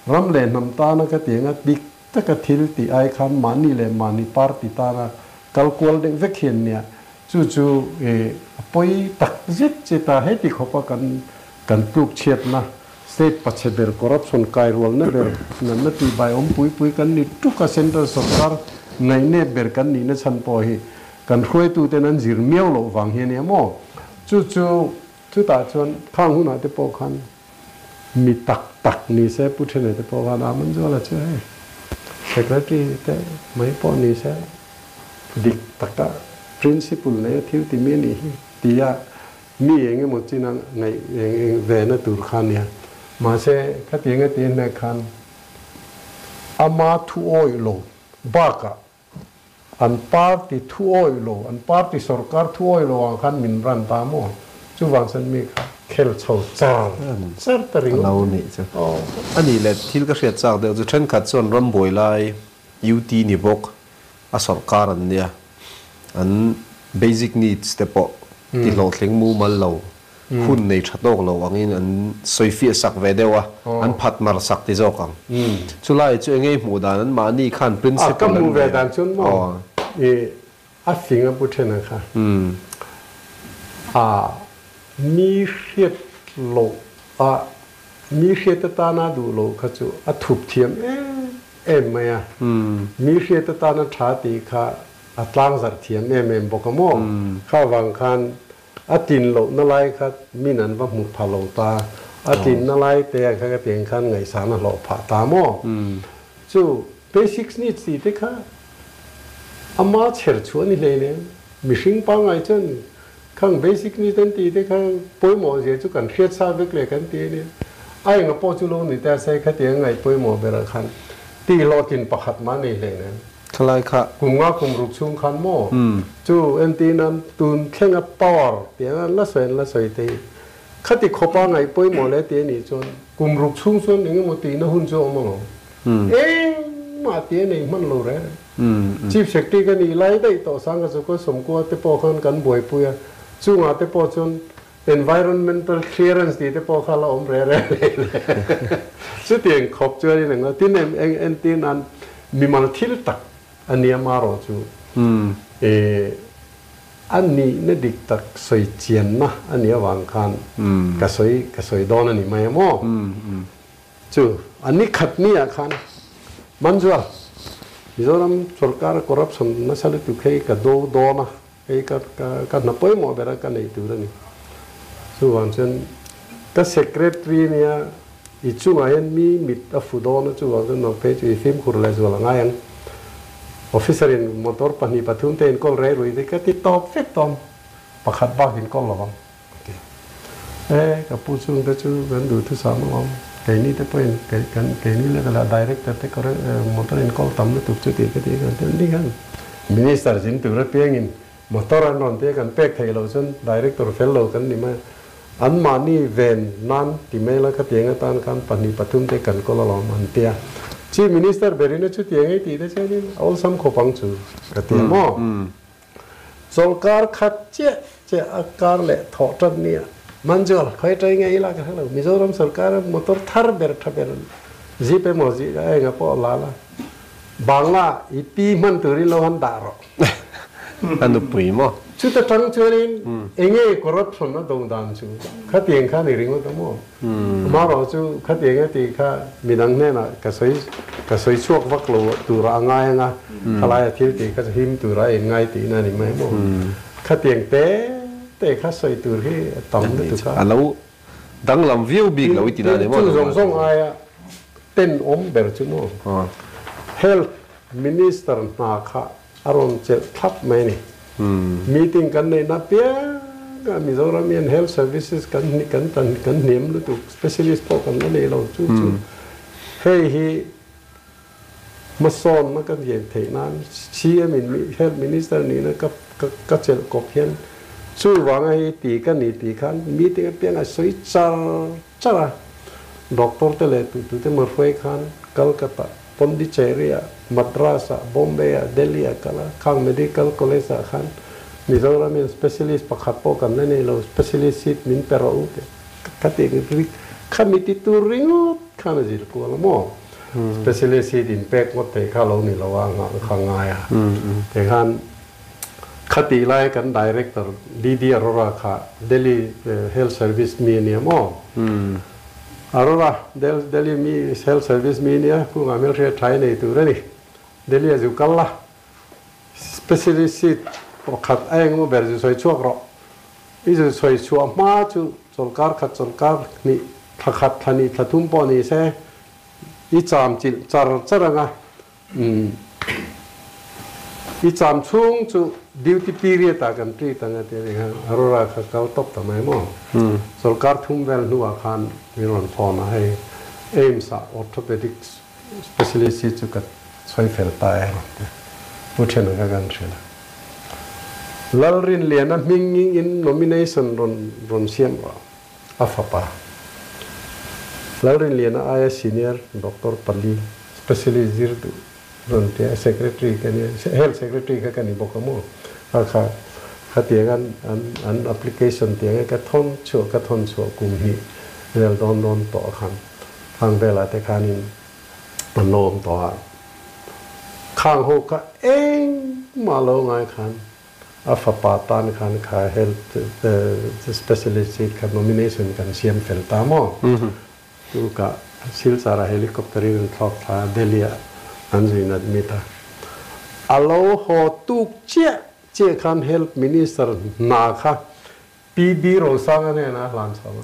Ram leh hnam tana ka ti anga dik taka thil tih ai khan mahni leh mahni party tana kal kual deuh vek hian nia chu chu a pawi tak zet zet a, heti khawpa kan kan tluk chhiatna state pachhe ber corruption kairualna ber natna tihbai awm pui pui kan ni tuk a, central sorkar ngaihnep ber kan nihna chhan pawh hi kan hruaituten an zir miau loh vang hi a nia maw? Chu chu chutah chuan khang hunah te pawh khan Mi tak tak ni se Pu Thene te pawh khan a man zual a chu hei Secretary te mai pawh ni se dik taka principle nei a thil ti mi a nih hi tia mi eng emaw chin a ngaih eng eng ve na tur kha nia. Mahse khatiang a ti hnek khan ama thu awih lo bakah an party thu awih lo, an party sorkar thu awih lo ang khan min ran ta maw? Chuvang chuan mi kha khel chho char char ta ringawt. A lo nih chu. A nih leh thil ka hriat chak deuh chu thenkhat chuan rambuai lai UT ni bawk a sorkar an nia, an basic needs te pawh ti hlawhtling mumal lo Hun nei tha tawk lo angin an sawi fiah sak ve deuh a, an phat mar sak ti zawk ang. Chulai chu engei hmuh dan an mahni khan principle an nei a. Ka hmuh ve dan chuan maw i A fing a pu then a kha. A mi hriat loh a mi hriat atana duh loh kha chu a thup thiam em em mai a. Mi hriat atana tha tih kha a tlangzarh thiam em em bawk a maw? Kha vang khan a tlin lohna lai kha min an va hmu pha lo ta, a tlinna lai te ah kha ka tiang khan ngaihsan a hlawh phah ta maw? Chu basics needs tih te kha ama chher chhuah a ni hleinem. Mihring pangngai chuan khang basic needs an tih te kha pawimawh zia chu kan hriat sa vek leh kan ti a nia. A enga pawh chu lo ni ta se khatiang ngaih pawimawh berah khan tih hlawhtlin pakhat mah nei hleinem. Thalai kha. Kum nga kum ruk chhung khan maw? Chu entir nan tun thlenga power tih an la sawi an la sawi te hi khati khawpa ngaih pawimawh leh tih a nih chuan kum ruk chhung chuan eng emaw tihna hun chu a awm alawm. Engmah tih a nei hman lo reng reng. Chief Secretary ka nih lai daih tawh sang ka chu ka sawmkua te pawh khan kan buaipui a, chungah te pawh chuan Environmental clearance tih te pawh kha la awm reh reh hle le. Chutiang khawp chuan in englo tin em eng entir nan mimal thil tak a nia marawh chu e a nihna dik tak sawi chianna a nih avang khan ka sawi ka sawi dawn a ni mai a maw? Chu a ni khat ni ah khan Manzual Mizoram sorkar corruption nasa lutuk hei ka do dawn a. Hei ka ka hna pawimawh ber a ka neih tur a ni. Chuvang chuan ka secretary nia i chungah hian mi mit a fu dawn a, chuvang chuan nang phei chu i fimkhur leh zual a ngai ang. Officer in motor pahnih pathum te inkawl rei rui te ka ti tawp vek tawm, pakhat bak inkawl lo vang a ti. E, ka pu chungte chu kan duhthusam alawm, keini te pawhin kan keini level ah director te motor inkawl tam lutuk chu tih ka ti kan ti ni khan. Minister zin tur apiangin motor an rawn tia kan pek theih loh chuan director fel lo kan ni mai a, anmahni ven nan ti mai la khatiang atan khan pahnih pathum te kan kawl alawm an tia. Chief Minister berin a chutiang ei tih te chuanin a awlsam khawp ang chu ka ti a maw? Chawlhkar khat chiah chiah a kar leh thawh tan nia Manzual khawi ṭai ngei ila ka hre lo. Mizoram sorkara motor thar ber ṭha ber jeep emaw a enga pawh la la. Bangla i pi hman turin lo han dah rawh. A nupui maw? Chuta tang chuanin enge corruption a do dan chu khatiang khan i ringawt a maw? Amaherawh chu khatiang a tih kha midang hnenah ka sawi ka sawi chhuak vak lo tura a ngai anga khalai a thil tih kha chu him tura a inngai tihna a ni mai maw? Khatiang te te kha sawi tur hi a tam lutuk a. A lo danglam viau bik lo i ti na ni maw? Chu zawng zawng aia tenawm ber chu maw? Health Minister hna kha a rawn chelh thlap mai a ni. Meeting kan neihna piang a Mizoram hian Health Services kan kan kan hniam lutuk, specialist pawh kan la nei lo chu chu hei hi hmasawnna kan ven theih nan CM in Health Minister nihna ka ka chelh kawp hian chuvanga hei ti ka ni tih khan meeting apiang a sawi char char a, doctor te leh tu tute maw hruai khan Calcutta, Pondicherry ah, Madras ah, Bombay ah, Delhi ah kal a, khang Medical College ah khan Mizoram hian specialist pakhat pawh kan la nei lo, specialist seat min pe rawh u tih ka tih khami ti tur ringawt khan a zir kual a maw? Specialist seat in pek ngawt thei kha lo ni lo a nghah kha ngai a, tikhan Khatih lai kan Director DD Arora kha Delhi Health Service mi a nia maw? Arora, Delhi mi Health Service mi a nia, kungah hmelhriat tha i nei tur a ni. Delhi a zu kal la, Specialist seat pakhat a engemaw ber zu sawi chhuak rawh. I zu sawi chhuah hma chu chawlhkar khat chawlhkar hnih thla khat thla hnih thla thum pawh ni se i cham chilh char char ang a. I cham chhung chu duty period ah kan treat ang a ti a ni kha, Arora kha kal tawp ta mai maw? Sorkar thum vel hnuah khan min rawn phone a, hei AIIMS ah orthopedic specialist hi chu ka sawi fel ta e rawn ti a, Pu Thena kha kan hrilh a. Lalrinliana hming in nomination rawn rawn siam rawh a fapa Lalrinliana aia senior doctor pali specialist zir duh rawn ti a, secretary ka nia, health secretary kha ka ni bawk a maw? Kha kha khatiang an an an application tiang ka thawn chhuah ka thawn chhuah kum hnih vel dawn dawn tawh khan khang velah te khanin an lo awm tawh a, khang ho kha engmah lo ngai khan. A fapa tan khan kha health specialist seat kha nomination kan siam fel ta maw? Tu ka Silchar ah helicopter in an thlawk thla a, Delhi ah an zuin admit a. A lo haw tuk chiah chiah khan health minister hna kha PB Rosanga hnenah a hlan chho lo.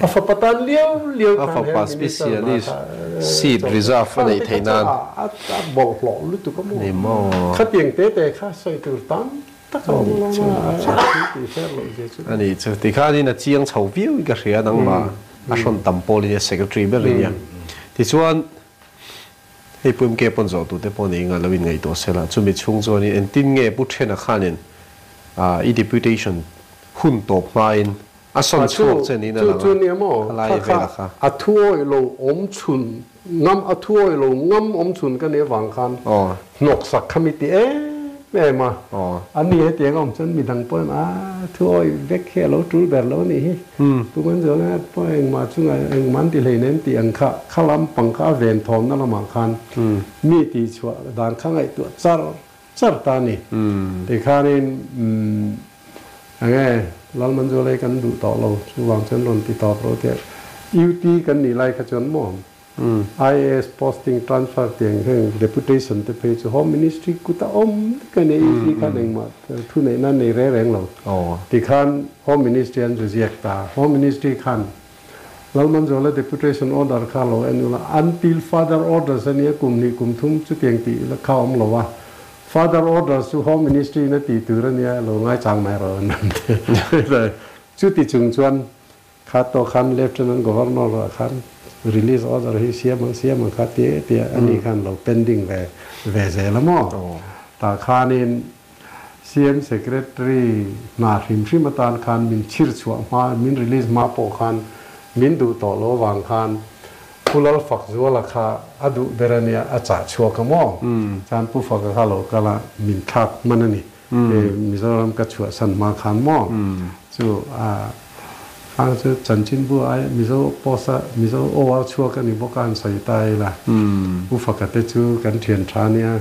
A fapa tan liau liau A khan fapa health minister hna specialist kha seat reserve a neih theih nan. A bawlhhlawh lutuk a maw? Ni maw? Khatiang tete kha sawi tur tam tak a awm Anih lo chu, ma, anih chu. a thil tih fer loh zia chu. Anih chu, tikhanin a chiang chho viau in ka hria nangmah a hrawn tam pawl in a secretary ber i nia. Tichuan hei Pu MK pawn zawh tute pawh nei nghal lo in ngaihtuah sela, chumi chhung chuanin engtin nge Pu Thena khanin i deputation hun tawp hmain a sawn A chu chhuak che niin a chu lang chu a, nia maw? khalai Kha kha velah kha. a thu awih lo awm chhun ngam a thu awih lo ngam awm chhun ka nih avang khan hnawksak kha mi ti em em a. Ani hetiang a awm chuan midang pawhin a thu awih vek hi a lo tul ber lo a nih hi. Pu Manzuala pawh engmah chungah engmah an ti hleinem tih ang kha kha lampang kha a ven thawmna lamah khan mi tihchhuah dan kha ngaihtuah char char ta a ni. Tikhanin enge Lalmanzuala hi kan duh tawh lo, chuvang chuan rawn ti tawp rawh tih UT kan nih lai kha chuan maw IAS posting transfer tiang heng deputation te phei chu Home Ministry kut a awm vek a ni, UT khan engmah thu neihna nei reng reng lo. Tikhan Home Ministry an zu ziak ta, Home Ministry khan Lalmanzuala deputation order kha lo en ula, until further orders a nia kum hnih kum thum chutiang tih kha awm lo a, further orders chu Home Ministry in a tih tur a nia lo ngaichang mai rawh an rawn ti. Chuti chung chuan kha tawh khan Lieutenant Governor ah khan release order hi siam ang siam ang kha ti tia a ni khan lo pending ve ve zel a maw? Tah khanin CM Secretary hna hrim hrim atan khan min chhir chhuah hma, min release hma pawh khan min duh tawh lo avang khan Pu Lalfakzuala kha a duh ber a nia, a chah chhuak a maw? Chuan Pu Faka kha lo kal a, min thlak hman a ni. Mizoram ka chhuahsan hma khan maw? Chu a khang chu chanchinbu ai Mizo post a Mizo aw a chhuak a ni bawk a han sawi ta ila. Pu Faka te chu kan thian tha a nia.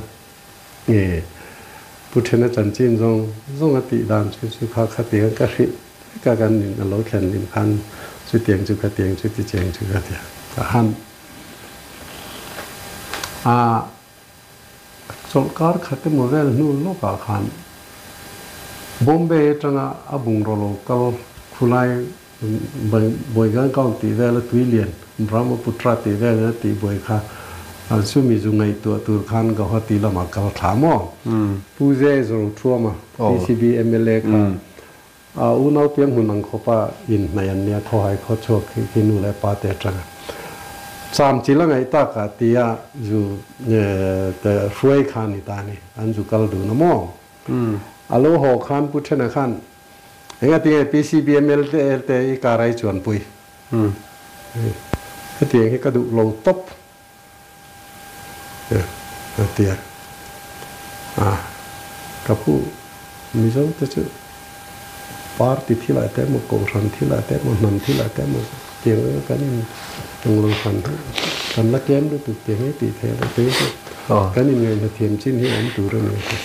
Nge Pu Thena chanchin zawng zawng a tih dan chu chu kha khatiang ka hrih vek a kan in a lo thlen lim khan chutiang chu khatiang chu tichiang chu khatiang ka han a chawlhkar khat emaw vel hnu lawkah khan Bombay atanga a bungraw lo kal khulai Boigangaon tih vela tui lian Brahmaputra tih velin a tih buai kha chumi zu ngaihtuah tur khan Gauhati lamah kal thla maw? Pu Ze Zorothuama, PCB mla kha a unau piang hmun ang khawpa inhnaih an nia, khawhai khaw chhuak khi khi nu leh pa te atanga cham chil a ngaih takah tia zu te hruai kha a ni ta a ni, an zu kal dun a maw? A lo haw khan Pu Thena khan Enga tinge PCBML te el te i car a i chuanpui? Hetiang hi ka duh lo tawp a ti a. Ka pu Mizo te chu party thilah te emaw, kohhran thilah te emaw, hnam thilah te emaw tiang anga kan in englo hran hi kan la tlem lutuk tiang hi tih theih a lo tei chu kan inngaihna thiam chin hi a awm tur a ni a ti.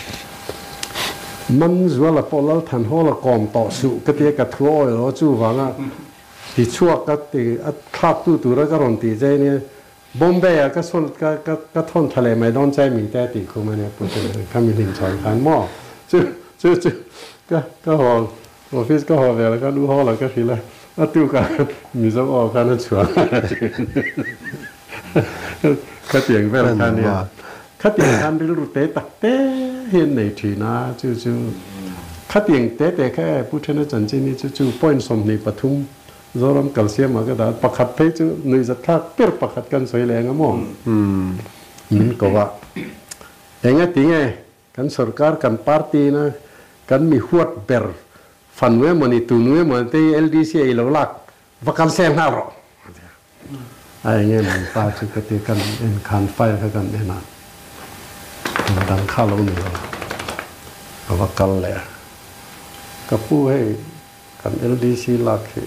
Manzuala pawh Lalthanhawla kawm tawh suh ka tia ka thu awi lo chuvanga ti chhuak ka ti a thlaktu tura ka rawn tih che nia Bombay ah ka sawn ka ka ka thawn thla leh mai dawn che mi te a tih khum ania Pu Chhunhun kha mi hlim chhawn khan maw chu chu chu ka ka haw office ka haw vel khan u haw la ka hrilh a a tukah Mizo aw khan a chhuah Khatiang vel kha nia. Khatiang khan rilru te tak te hi an nei thin a, chu chu khatiang te te kha e Pu Thena chanchin hi chu chu point 23 Zoram kalsiamah ka dah a, pakhat phei chu nuihzatthlak ber pakhat kan sawi leh ang a maw? Min ko a, engati nge kan sorkar kan party ina kan mi huat ber fanu emaw ni tunu emaw te hi LDC a i lo lak Va kal sel nghal rawh a ti a. A eng em ang pa chu ka ti kan en khan file kha kan en a, dang kha lo ni lo a va kal leh a. Ka pu hei kan LDC lak hi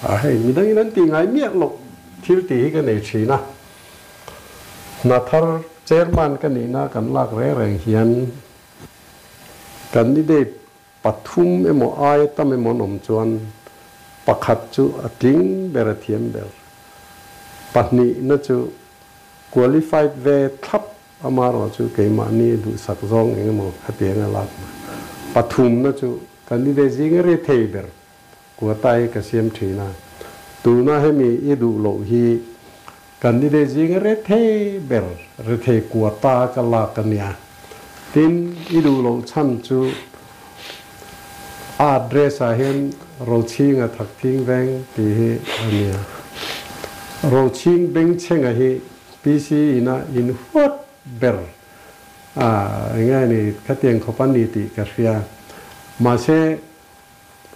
a hei midangin an tih ngai miah loh thil tih hi ka nei thin a. Hna thar chairman ka nihna kan lak reng reng hian. Candidate pathum emaw aia tam emaw an awm chuan pakhat chu a tling ber a thiam ber. Pahnihna chu qualified ve thlap amarawh chu keimahni duhsak zawng eng emaw khatiang a lak mai. Pathumna chu candidate zinga rethei ber quota hi ka siam thin a. Tuna hemi i duh loh hi candidate zinga rethei ber rethei quota ka lak a nia. Tin, i duh loh chhan chu a address ah hian Rochhinga Thakthing Veng tih hi a nia. Rochhing Bengchhenga hi PC ina in huat ber a enge ni khatiang khawp a ni tih ka hria. Mahse,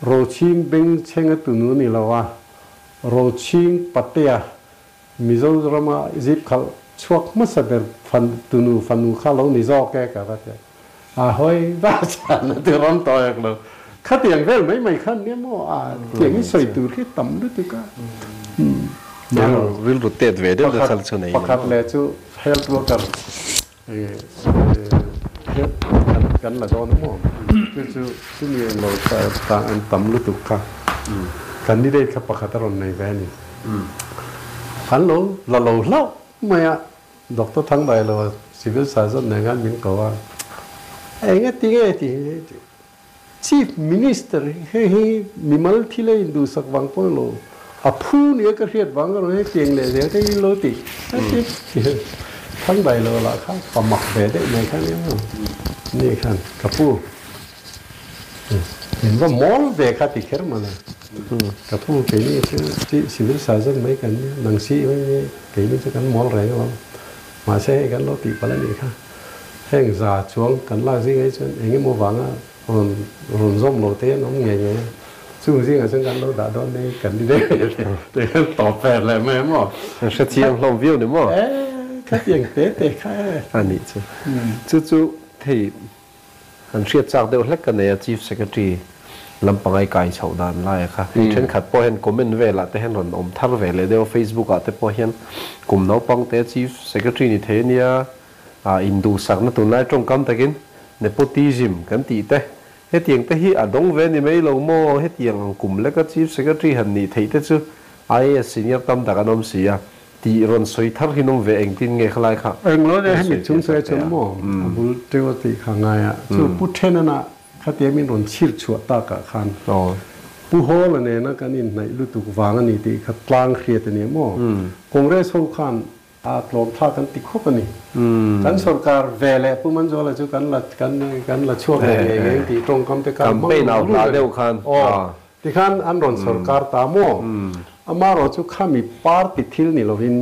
Rochhing Bengchhenga tunu ni lo a, Rochhing Patea Mizo rama zip khalh chhuak hmasa ber fan tunu fanu kha lo ni zawk e ka va ti a. A hawi va chan a ti rawn tawi ak lo. Khatiang vel mai mai khan nia maw a tiang hi sawi tur khi tam lutuk a. Rilru tet ve deuh te chal chu nei Pakhat leh chu health worker kan la dawn a maw chu chu chumi englo an tam lutuk kha candidate kha pakhat a rawn nei ve a ni. An lo la lo hlauh mai a, Doctor Thangdailo civil surgeon nen khan min ko a, engati nge tih Chief Minister hei hi mimal thil a induhsak vang pawh lo, a phu nia ka hriat vang erawh hei tiang leh zel te hi lo ti thang dai lo lah kha pa mak ve deuh mai kha nia maw ni khan ka pu in va mawl ve kha ti kher mawle ka pu keini chu civil surgeon mai kan nia nang si mai ni keini chu kan mawl reng alawm mahse hei kan lo tih palh a nih kha. Heng za chuang kan lak zingah hi chuan eng emaw vanga rawn rawn zawm lo te an awm ngei ngei a, chung zingah chuan kan lo dah dawn nei kan ni deuh ve te te khan tawp ve leh mai maw? An hre chiang hlawm viau ni maw? E, khatiang te te kha e. A nih chu. Chu chu hei an hriat chak deuh hlek ka nei a Chief Secretary lampang ai kai chhoh dan laia kha. Hei thenkhat pawh hian comment velah te hian rawn awm thar ve leh deuh a, Facebook ah te pawh hian kum naupang te Chief Secretary ni thei a nia, A induhsakna tunlai tawngkam takin nepotism kan tih te, hetiang te hi a dawng ve ni mai lo maw? Hetiang ang kum leka Chief Secretary han nih theih te chu IAS senior tam tak an awm si a, tih rawn sawi thar hi nawm ve engtin nge khalai kha Englo nia hemi chung sawi chuan maw a bul teuh a tih kha ngai a, chu Pu Thenana khatia min rawn chhir chhuah takah khan Pu Hawla nena kan inhnaih lutuk vang a ni tih kha tlang hriat a ni maw? Congress ho khan A tlawm thlak kan ti khawp a ni. Kan sorkar ve leh Pu Manzuala chu kan la kan la chhuak leh ngei ngei tih tawngkam te khan hmang lo lut a ni. Aw, tikhan an rawn sorkar ta maw? Amaherawh chu khami party thil ni lovin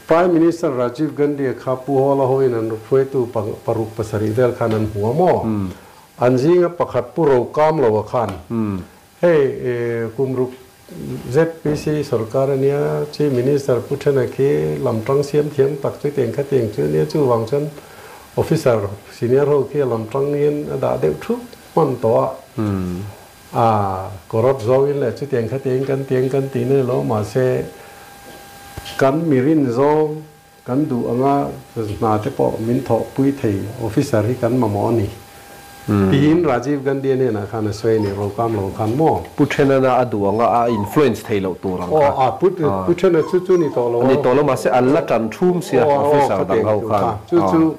Prime Minister Rajiv Gandhi-a kha Pu Hawla hoin an hruaitu paruk pasarih vel khan an hmu a maw? An zinga pakhat Pu Rokamloa khan Hei kum ruk ZPC sorkar a nia, Chief Minister Pu Thena khi lam tang siam thiam tak chu tiang kha tiang chu a nia, chuvang chuan officer senior ho khi a lam tang hian a dah deuh thup hman tawh a, a corrupt zawngin leh chutiang kha tiang kan tiang kan tih na ni lo, mahse kan mirin zawng Kan duh anga hna te pawh min thawhpui thei officer hi kan mamawh a ni. Tiin Rajiv Gandhi a hnenah khan a sawi a ni, Rokam lo khan maw? Pu Thenana a duh anga a influence thei loh tur ang kha. Aw, Pu Thena chu chu ni tawh lo a. Ni tawh lo, mahse an la tan thum sia officer dang ho khan. Chu chu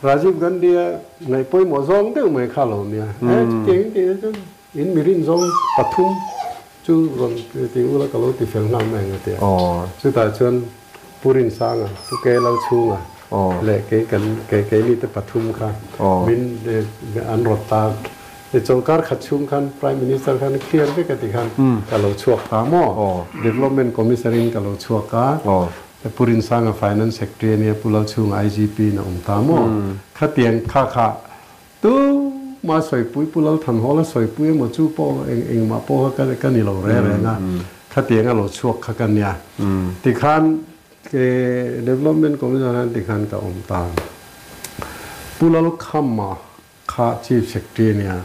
Rajiv Gandhi a ngaih pawimawh zawng deuh mai kha lo nia. E, chutiang in tih chuan In mirin zawng pathum chu rawn ti ula ka lo ti fel nghal mai ang a ti a. Chutah chuan Pu Rinsanga, Pu Ke Lalchhunga leh kei kan keini te pathum kha min an rawt ta. Chawlhkar khat chhung khan Prime Minister khan clear vek a ti khan ka lo chhuak ta maw? Development Commissioner in ka lo chhuak a, Pu Rinsanga Finance Secretary a nia, Pu Lalchhunga IGP in a awm ta maw? Khatiang kha kha Tuma sawipui Pu Lalthanhawl a sawipui emaw chu pawh eng engmah pawh kha ka ni lo reng reng a, khatiang a lo chhuak kha ka nia. Tikhan Development Commission hian tikhan ka awm ta. Pu Lalkhama kha Chief Secretary a nia.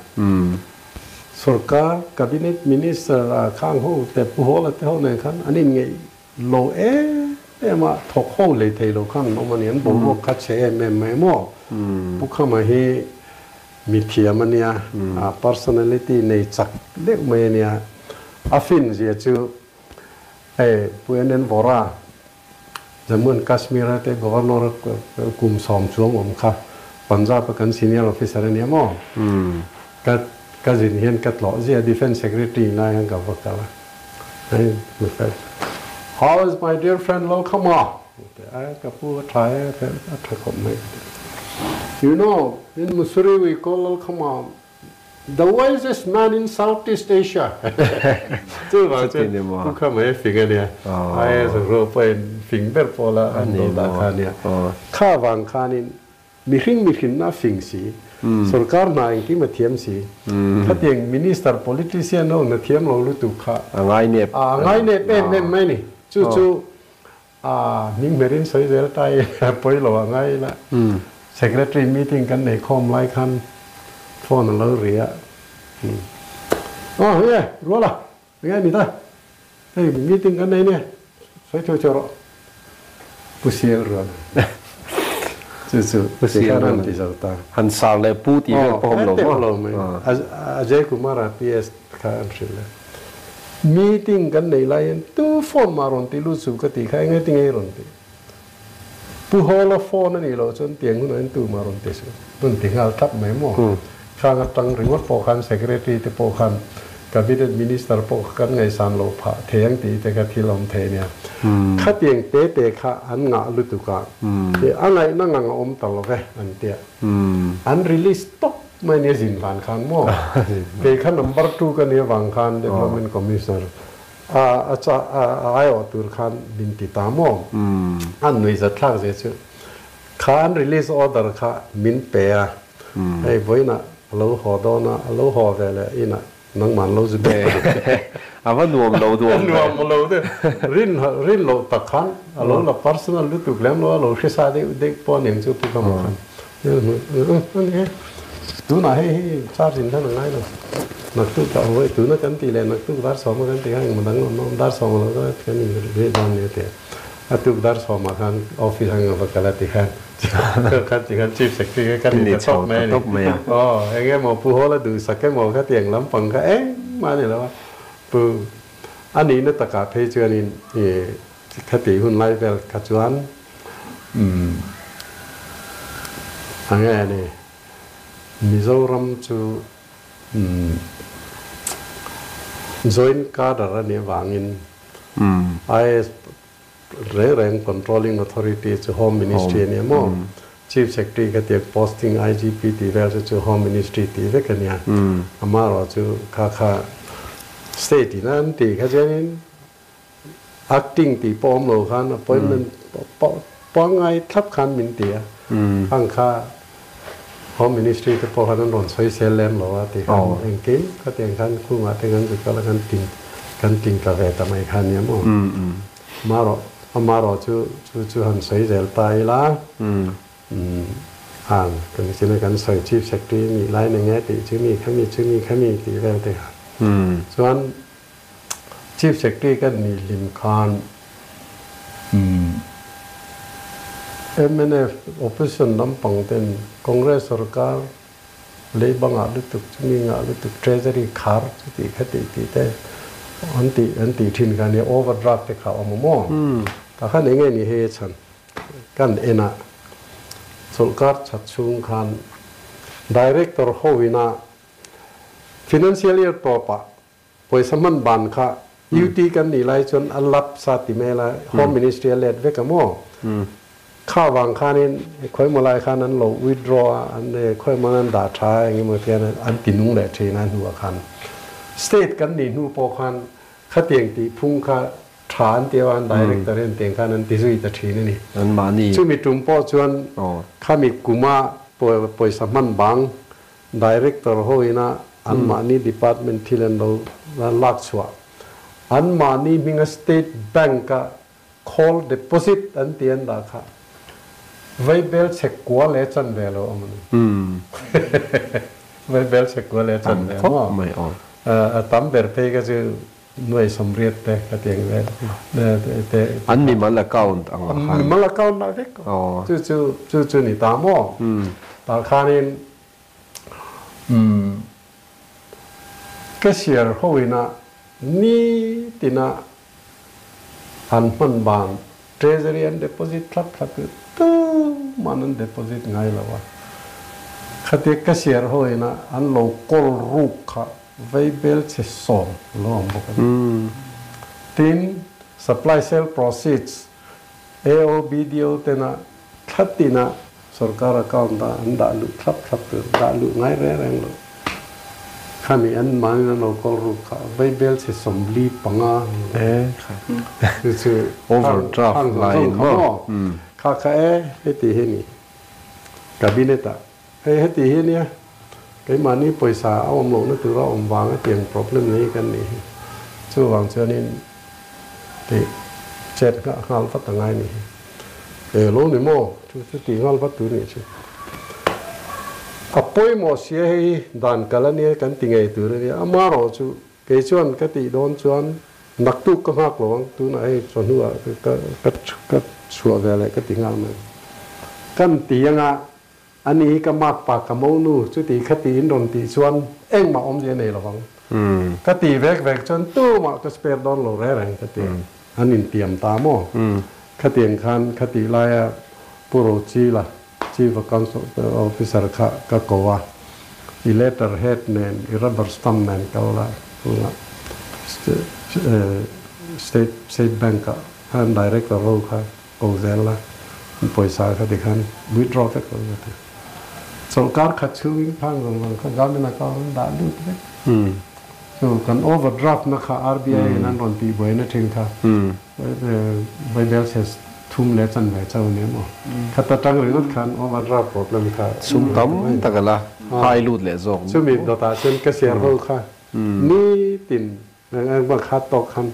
Sorkar Cabinet Minister a khang ho te Pu Hawla te ho nen khan an inngeih Lo em em a, thawk ho lei thei lo khan an awm a ni, an boruak kha chhe em em mai maw? Pu Khama hi Mi thiam a nia, a personality nei chak deuh mai a nia. A fin zia chu hei Pu NN Vora, Jammu and Kashmir a te Governor kum sawm chuang awm kha Punjab a kan senior officer a nia maw? Ka ka zin hian ka tlawh zia Defence Secretary lai hian ka va kal a. Hei mi fel, How is my dear friend Lalkhama? A ka pu a tha e, a tha khawp mai ka ti. You know, in Mussoorie we call Lalkhama the wisest man in South East Asia. Chuvang chuan pu kha mai a fing a nia. IAS ro pawhin fing ber pawh la an lo dah kha a nia. Kha vang khanin Mihring mihrinna fing si, sorkar hna engkim a thiam si, khatiang minister politician ho hna thiam lo lutuk kha a ngainep a ngainep em em mai ni. Chu chu a hming hmerin sawi zel ta i pawi lo a ngai ila. Secretary meeting kan nei khawm lai khan phone a lo ri a. Aw hei e, Ruala, Enge ni ta? Hei meeting kan nei nia, sawi thuai thuai rawh. Pu Sial rual chu chu Pu Sial rual ti zo ta. Han sar leh pu tih vel pawh awm lo maw? Lo mai. Ajay Kumar a PS kha an hrilh le. Meeting kan nei lai hian tu phone mah rawn ti lut suh ka tih kha enge tinge i rawn ti? Pu Hawla phone a nih loh chuan tiang hunah hian tu mah rawn ti suh. Rawn ti nghal thlap mai maw? Khang atang ringawt pawh khan Secretary te pawh khan Cabinet Minister pawh kha kan ngaihsan loh phah thei ang tih te kha thil awm thei ania. Khatiang te te kha an ngah lutuk a, a ngaihna ngang a awm ta lo ve an tia. An release tawp mai nia zin van khan maw? Kei kha number two ka nia vang khan Development Commissioner a a a aiawh tur khan min ti ta maw? An nuihzat thlak zia chu Kha an release order kha min pe a, hei vawiinah a lo haw dawn a, a lo haw ve leh inah nangmah an lo zu bik ta che. A va nuam lo duam ve. A nuam lo deuh. Rin rin loh tak khan a lo la personal lutuk lem lo a, lo hresa deuh deuh pawh a ning chu pu ka hmuh khan. Ani e, tunah hei hi charge in khan a ngai lo. Naktuk ah hawi tuna kan tih leh naktuk dar sawma kan tih khan engmaw dang awm a, dar sawma lo chuan kan inrih dawn nia tih a. A tuk dar sawmah khan office ang va kal a ti khan khan ti khan chief secretary kha kan in ta tawp mai a ni. Aw eng emaw Pu Hawla duhsak emaw kha tiang lampang kha engmah a ni lo a. Pu a nihna takah phei chuanin i khati hun lai vel kha chuan umm eng nge ni Mizoram chu umm joint cadre a nih avangin IAS reng reng controlling authority chu Home Ministry a nia maw? Chief Secretary kha tiang posting IGP tih vel chu chu Home Ministry tih vek a nia. Amaherawh chu kha kha state in an tih kha chuanin acting tih pawh awm lo khan appointment pangngai thlap khan min ti a. Khang kha Home Ministry te pawh khan an rawn sawi sel lem lo a ti khan engkim khatiang khan khungah te kan zuk kal a kan tin kan tin tla ve ta mai kha nia maw? Amaherawh amaherawh chu chu chu han sawi zel ta ila ang kan china kan sawi Chief Secretary nih lai na nge tih chu mi khami chu mi khami tih vel te kha chuan Chief Secretary kan nih hlim khan mnf opposition lampang ten Congress sorkar leiba ngah lutuk chumi ngah lutuk Treasury khar chuti khati tih te an tih an tih thin kha nia overdraft te kha a awm a maw? Tah khan eng nge ni hei a chhan kan en a chawlhkar that chhung khan Director ho ina Financial year tawpah Pawisa hman ban kha UT kan nih lai chuan a lapse a ti mai la, Home Ministry a let vek a maw? Kha vang khanin khawimaw lai khan an lo withdraw a, an khawimaw an dah tha a engemaw tian an ti nung leh thin a hnuah khan. State kan nih hnu pawh khan khatiang tih phung kha tha an ti a, an director hian tiang khan an ti zui ta thin a ni. Chumi tum pawh chuan khami kuma pawisa hman bang Director ho ina anmahni department thil an lo lak chhuah. Anmahni hminga State Bank a call deposit an ti an dah kha Vaibel chhek kua leh chan ve lo awm a ni. Vaibel chhek kua leh chan ve maw? A tam ber phei kha chu nuai sawmriat te ka ti ang vel te. An mimal account ang ah khan. Mimal account ah vek. Chu chu chu chu ni ta maw? Tah khanin. Cashier ho ina ni tina an hman ban treasury an deposit thlap thlap hi tu man an deposit ngai lo a. Khatia cashier ho ina an lo kawl ruk kha vei bel che sawm lo awm bawk a ni. Tin, supply sale proceeds AOBDO tena thla tina sorkar account a an dah luh thlap thlap tur dah luh ngai reng reng lo. Khami an mahni an lo kawl ruk kha vei bel chhe 45 chu chu Overdraft khang zawng line zawng kha maw? maw? Kha kha e heti hi ni cabinet ah hei heti hi nia keimahni pawisa a awm lohna tura awm vang a tiang problem nei kan nih hi. Chuvang chuanin tih chet nghah nghal vat a ngai ni hi. E lo ni maw? Chu chu tih nghal vat tur nih chu. A pawimawh sia hei hi dan kal a nia kan ti ngei tur a nia. Amarawh chu kei chuan ka tih dawn chuan naktuk ka nghak lo ang tunah hei chawhnuah ka ka ka chhuah ve leh ka ti nghal mai. Kan ti anga A ni, ka mak pa ka mo nu chuti kha tiin rawn tih chuan engmah awmzia nei lo vang. Ka ti vek vek chuan tumah ka spare dawn lo reng reng ka ti. An intiam ta maw? Khatiang khan khatih laia Pu Rochila, Chief Accounts Officer kha ka ko a, i letter head nen, i rubber stamp nen kal la, tunah State State Bank ah khan Director ho kha Ko zel la, pawisa kha tikhan withdraw vek lo ka ti. Chawlhkar khat chhungin khang zawng zawng kha government account an dah lut vek. Chu kan overdraft na kha RBI in an rawn tih buaina thin kha Vaibel chhe thum leh chanve chauh a ni emaw. Khat atang ringawt khan overdraft problem kha Sum tam tak a la hai lut leh zawk. Chumi dawtah chuan ka share ho kha nitin Engmah khat tawk khan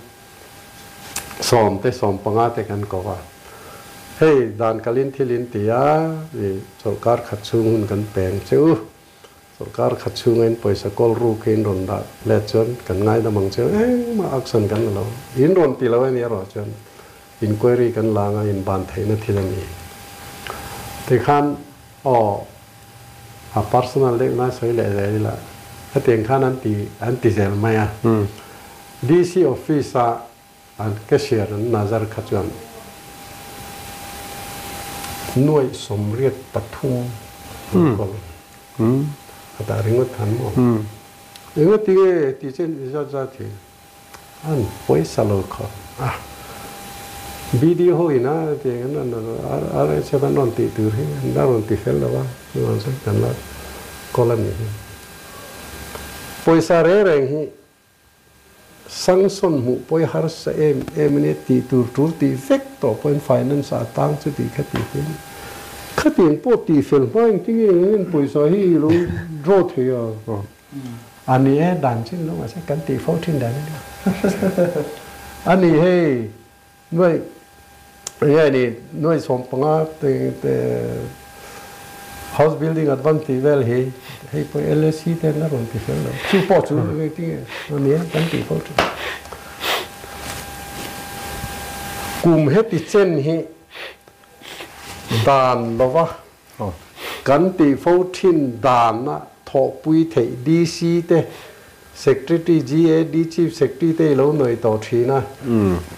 10 te 15 te kan ko a. Hei dan kalin thil in ti a, i chawlhkar khat chhung hun kan peng che u. Chawlhkar khat chhunga in pawisa kawl ruk hi in rawn dah let chuan kan ngaidam ang che u. Engmah action kan la lo. In rawn ti lo a nih erawh chuan inquiry kan la anga in ban theihna thil a ni. Tikhan aw A personal deuh nai sawi leh zel ila, hetiang khan an ti an ti zel mai a. DC office a an cashier an nazar kha chuan 83 an kawl a dah ringawt khan maw? Engati nge ti chen i zat zat hi? An pawisa lo kha a. BD ho in a tiang an RHF an rawn tih tur hi an la rawn ti fel lo a, chuvang chuan kan la kawl a nih hi. Pawisa reng reng hi sanction hmuh pawi harsa em em a nia, tih tur tul tih vek tawh pawhin finance ah tang chu tih kha tih hi a ni. Khatiang pawh tih fel hma engtin nge engin pawisa hi i lo draw thei a? A ni e, dan chin lo mahse kan tih fo thin dan a ni. A ni hei, nuai enge ni, nuai 15 te house building advance tih vel hi, hei pawh LSC te an la rawn ti fel lo. Chu pawh chu engtinge a ni e, kan tih fo thin. Kum heti chen hi dan lova Kan tih fo thin dan a thawhpui theih DC te, Secretary, GAD Chief Secretary te i lo nawi tawh thin a.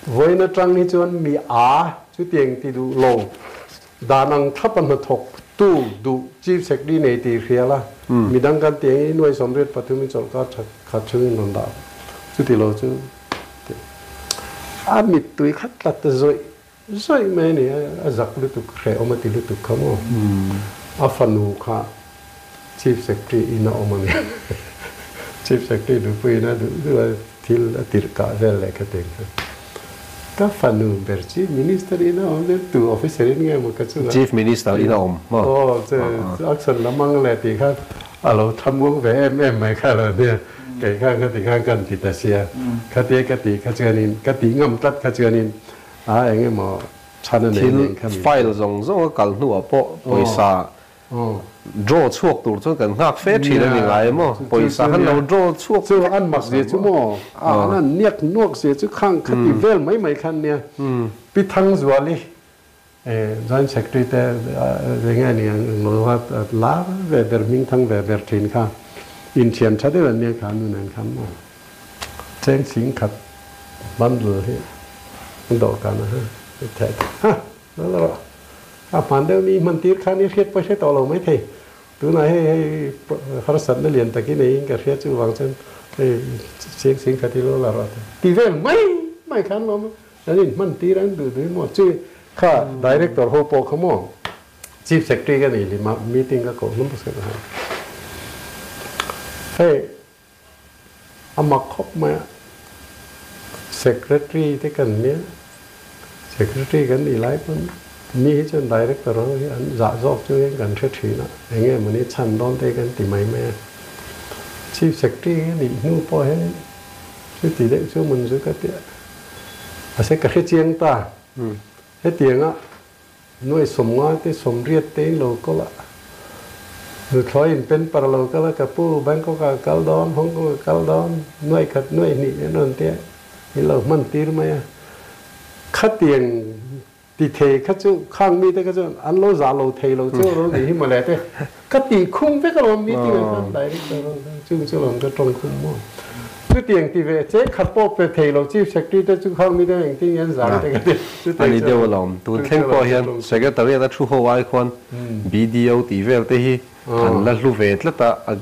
Vawiin atang hi chuan mi a chutiang ti duh lo, dan ang thlap a hnathawk tu duh Chief Secretary nei tih hria la, midang kan tih ang i nuai 83 in chawlhkar that khat chhungin rawn dah chuti lo chu a mittui khat tlat ta zawih Zawih mai a ni, a zak lutuk, hrehawm a ti lutuk kha maw? A fanu kha Chief Secretary in a awm a ni. Chief Secretary nupui in a duh duh a thil a tirh kah vel leh kha tiang kha. Ka fanu ber Chief Minister in a awm zel, tu officer in nge maw ka chungah? Chief Minister in a awm maw? Aw, action lam ang leh tih kha a lo thlamuang ve em em mai kha lo nia. Kei khan khati khan kan ti ta sia. Khatia ka tih kha chuanin, ka tih ngam tlat kha chuanin A eng emaw chhan a nei nen kha mi. File zawng zawng a kal hnuah pawh pawisa draw chhuak tur chuan kan nghak fe thin a ni ngai emaw pawisa khan lo draw chhuak chu an mak zia chu maw a an an niak nuak zia chu khang khati vel mai mai khan nia Pi Thangzuali Joint Secretary te eng nge ni ang lo a lar ve ber hming thang ve ber thin kha. Inthian tha deuh an nia kha nu nen khan maw cheng sing khat bundle hi an dawhkan a ha theh ha la la rawh a hman deuh mi hman tir khan i hriat pawh i hre tawh lo mai thei tunah hei hei harsatna lian takin eiin ka hria chuvang chuan hei cheng sing khat hi lo la rawh ti vel mai mai khan lawm an inhman tir an duh duh maw chu kha director ho pawh kha maw Chief Secretary ka nih hlim a, meeting ka koh hlum pasal a. Hei a mak khawp mai a, Secretary te kan nia, Secretary kan nih lai pawn mi hi chuan Director ho hi an zah zawk chu hian kan hre thin a, eng nge mawni chhan dawn te kan ti mai mai a. Chief Secretary ka nih hnu pawh hian chuti deuh chu mun chu ka ti a, mahse ka hre chiang ta. Hetianga Nuai 50 te 80 te in lo kawl a, nuthlawi in pen par lo kal a, ka pu Bangkok ah ka kal dawn, Hong Kong ah ka kal dawn, nuai khat nuai hnih en rawn tia in lo hman tir mai a. Khatiang ti thei kha chu khang mite kha chuan an lo zah lo thei lo chu ro nih hi mawle te ka tih khum vek alawm meeting ah khan director chung chu lawm ka tawng khum maw. Chutiang ti ve che khat pawh pe thei lo Chief Secretary te chu khang mite engtin nge an zang te ka ti. A ni deuh alawm. Tun thleng pawh hian Secretariat a thu ho ai khuan BDO tih vel te hi an la hlu ve tlat a, a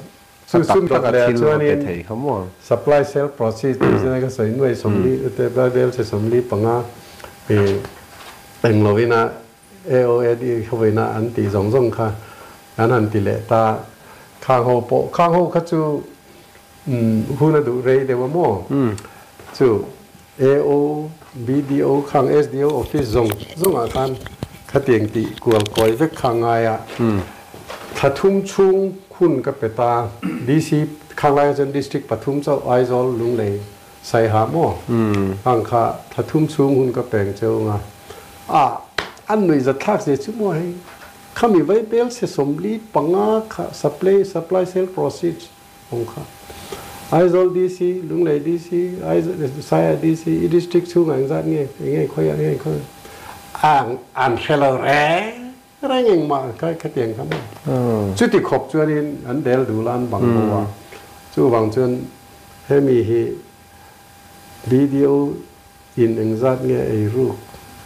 tak tak a thil a pe thei kha maw. Supply sale proceeds tih chu ka sawi nuai 40 te vel che 45 eng lovin a AOAD khawina an tih zawng zawng kha an han ti leh ta. Khang ho pawh khang ho kha chu Hun a duh rei deuh a maw? Chu AO, BDO khang SDO office zawng zawngah khan khatiang tih kual kawi vek kha ngai a. Thla thum chhung hun ka pe ta. DC khang laiah chuan district pathum chauh Aizawl, Lunglei, Saiha maw? Khang kha thla thum chhung hun ka peng cheu ang a. A, an nuih zatthlak zia chu maw hei? Khami vaibel se 45 kha supply, supply sale proceeds Awm kha. Aizawl DC, Lunglei DC, Saia DC, i district chhungah engzat nge, eng nge khawiah nge khawi ang an hre lo reng reng engmah kha khatiang kha maw. Chuti khawp chuanin an del dul a, an bang bo a. Chuvang chuan hemi hi BDO in engzat nge ei ruk,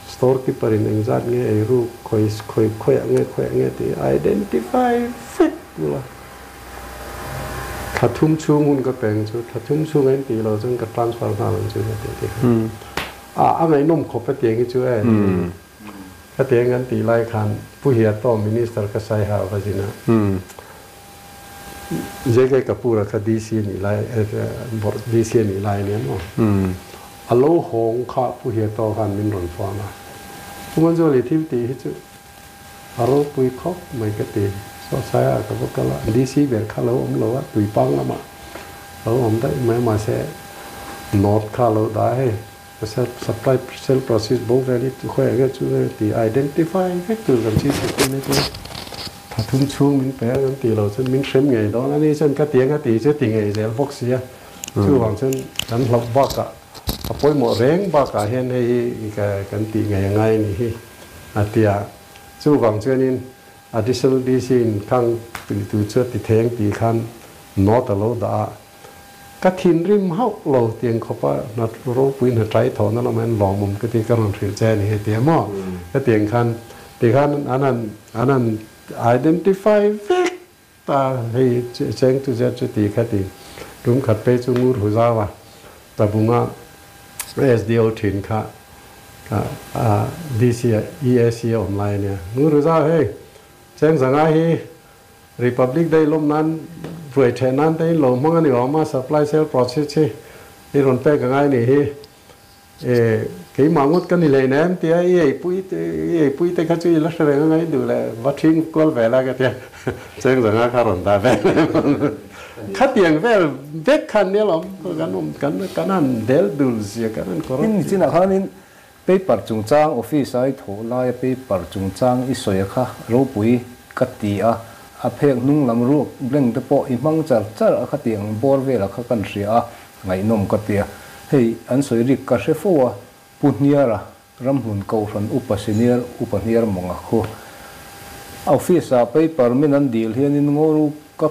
store keeper in engzat nge ei ruk, khawi khawi khawiah nge khawiah nge tih identify vek ula. Thla thum chhung hun ka peng chu thla thum chhung a intih lo chuan ka transfer nghal ang chu ka ti ti kha. A a ngaihnawm khawp a tiang hi chu e. Khatiang kan tih lai khan Pu Hiato Minister ka sai ha va zin a. JK Kapoor-a kha DC a nih lai DC a nih lai ania maw? A lo hawng kha Pu Hiato khan min rawn phone a. Pu Manzuali thil tih hi chu a ropui khawp mai ka ti. Saw saiah ka va kal a, DC ber kha lo awm lo a, tuipang lamah lo awm daih mai a, mahse note kha a lo dah a hei. Supply sale process bo vel hi khawiah nge chu nge tih identify vek tur kan chhi chhe thin chu tha thum chhung min pe a kan tih loh chuan min hrem ngei dawn a ni chuan ka ti anga tih chu ti ngei zel bawk si a chuvang chuan kan hlauh bakah a pawimawh reng bakah hian hei hi kan tih ngei a ngai a nih hi a ti a chuvang chuanin additional DC in khang tih tur chu a ti theng tih khan note a lo dah a. Ka thinrim hauh lo tiang khawpa hna ropui hna tlai thawhna lamah hian lawmawm ka ti ka rawn hrilh che a ni hei ti a maw? Ka tiang khan tikhan an han an han identify vek ta hei cheng chu zet chu ti kha ti tum khat phei chu ngur hu zau a tabunga SDO thin kha DC ah EAC a awm lai a nia ngur hu zau hei cheng zanga hi Republic Day lawm nan ruai theh nan te in lo hmang a ni awm a, supply sale process hi i rawn pek a ngai nih hi. E, keimah ngawt ka ni hlei nem tia i eipui te i eipui te kha chu i la hre reng a ngai duh leh va thing kual ve la ka tia cheng zanga kha rawn dah ve khatiang vel vek khan nia lawm kan awm kan kan han del dul zia kan han kawr In chinah khanin Paper chungchang office a i thawh laia paper chungchang i sawi a kha ropui ka ti a, a phek hnung lam ruak blank te pawh i hmang char char a kha tiang bawr velah kha kan hria a, ngaihnawm ka ti a. Hei an sawi rik ka hre fo a, Pu Hniara, Ramhlun Kohhran Upa Senior Upa Hniar Mawnga khu. Office ah paper min an dil hianin ngaw ru ka.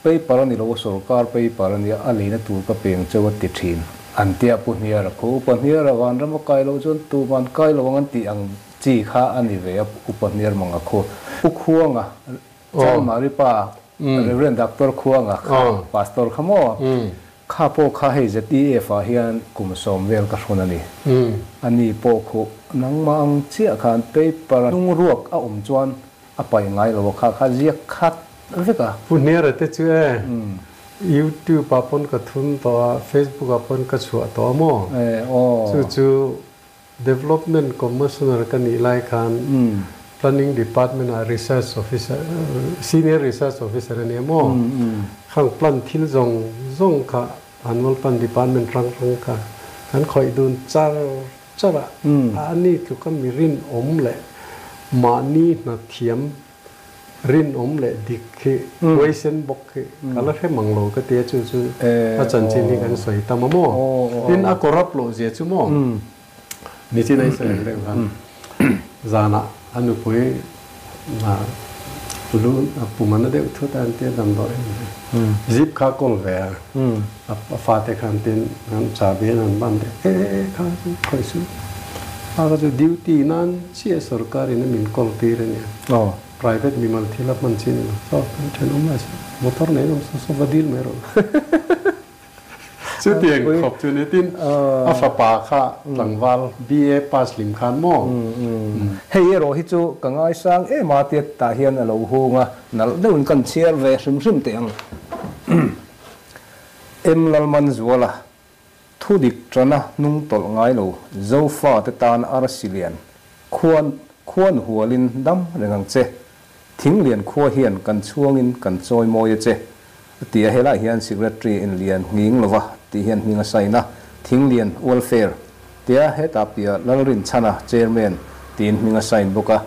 Paper a ni lo a, sorkar paper a nia, a leina tur ka peng cheu a ti thin. An tia Pu Hniara khu Upa Hniara vanram a kai loh chuan tuman kai lo ang an tih ang chi kha a ni ve a Upa Hniar mang a khu. Pu Khuanga, Chanmari pa, Rev. Doctor Khuanga kha, Pastor kha maw? Kha pawh kha hei ZEF ah hian kum sawm vel ka hrawn a ni. A ni pawh khuh nangmah ang chiah khan paper a hnung ruak a awm chuan a paih ngai lo a, kha kha ziak khat vek a. Pu Hniara te chu e, YouTube ah pawn ka thun tawh a, Facebook ah pawn ka chhuah tawh a maw? Chu chu Development Commissioner ka nih lai khan Planning Department ah Research Officer, Senior Research Officer a nia maw? Khang plan thil zawng zawng kha Annual Plan Department hrang hrang kha kan khawih dun char char a, a ni tluka mi rinawm leh mahni hna thiam rinawm leh dik hi huaisen bawk hi ka la hre mang lo ka ti a, chu chu a chanchin hi kan sawi tam a maw? Tin, a corrupt loh zia chu maw? Nichin a i sawi ang deuh khan zanah a nupui lu pum a na deuh thut a an tia damdawi zip kha a kawl ve a, a fate khan tin an chahbi an han ban deuh e e kha chu khawih suh a kha chu duty nan chiah sorkar in a min kawl tir a nia private mimal thil a hman chi a ni lo saw kan thenawm lai saw motor nei awm saw saw va dil mai rawh Chutiang khawp chu ni tin a fapa kha tlangval BA pass hlim khan maw? Hei erawh hi chu ka ngaisang em a tia tah hian a lo hung a, nalh deuhin kan chhiar ve hrim hrim teh ang. M Lalmanzuala, Thu dik tana hnung tawlh ngai lo Zofa te tan arsi lian khuan khuan hualin dam reng ang che. Thinglian khua hian kan chhuangin kan chawi mawi a che, a ti a. Helaiah hian Secretary in lian nghing lova tih hian hming a sign a, Thinglian Welfare tia hetah piah Lalrinchhana Chairman tiin hming a sign bawk a.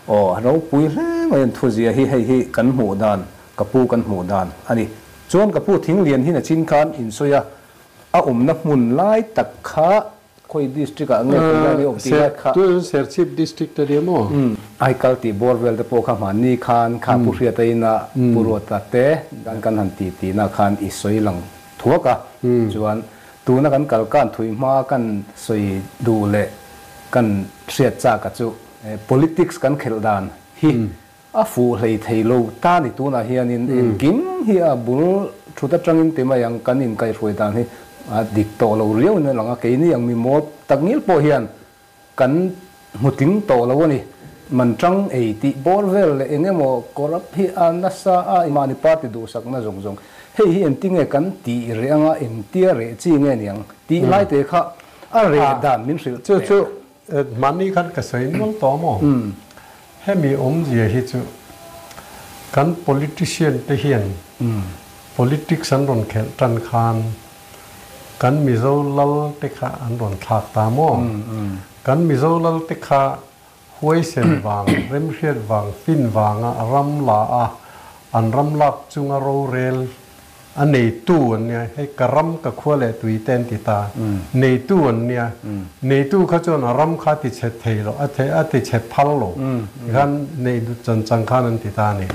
Aw, ropui hle mai an thuzia hi, hei hi kan hmuh dan, ka pu kan hmuh dan a ni. Chuan ka pu Thinglian hi nachin khan insawi a, a awmna hmun lai tak kha Khawi district ah nge tun lai ni awm tih lai kha. Tun Serchhip district a nia maw? Aikal tih bawr vel te pawh kha hmanni khan kha Pu Hriata ina Pu Ruata te kan kan han ti tih na khan i sawi lang thuak a. Chuan tuna kan kal kan thui hma kan sawi duh leh kan hriat chak a chu politics kan khelh dan hi a fuh hlei thei lo ta ni tunah hianin engkim hi a bul thut atangin ti mai ang kan inkaihhruai dan hi a dik tawh lo riau in a lang a, keini ang mi mawl tak ngil pawh hian kan hmu tling tawh lo a ni. Man tang ei tih bawr vel leh eng emaw corrupt hi a nasa a, mahni party duhsakna zawng zawng hei hi engtinge kan tih reh anga engtia reh chi nge niang tih lai te kha a reh dan min hrilh teh. Chu chu Mahni khan ka sawi nual tawh maw? Hemi awmzia hi chu kan politician te hian politics an rawn khelh tan khan kan Mizo lal te kha an rawn thlak ta maw? Kan Mizo lal te kha huaisen vang, remhriat vang, fin vanga ram la a, an ram lak chunga rorel A neitu an nia, hei ka ram ka khua leh tui te an ti ta. Neitu an nia, neitu kha chuan a ram kha a ti chhe thei lo, a ti chhe phal lo. Tikhan nei chan chang khan an ti ta a ni.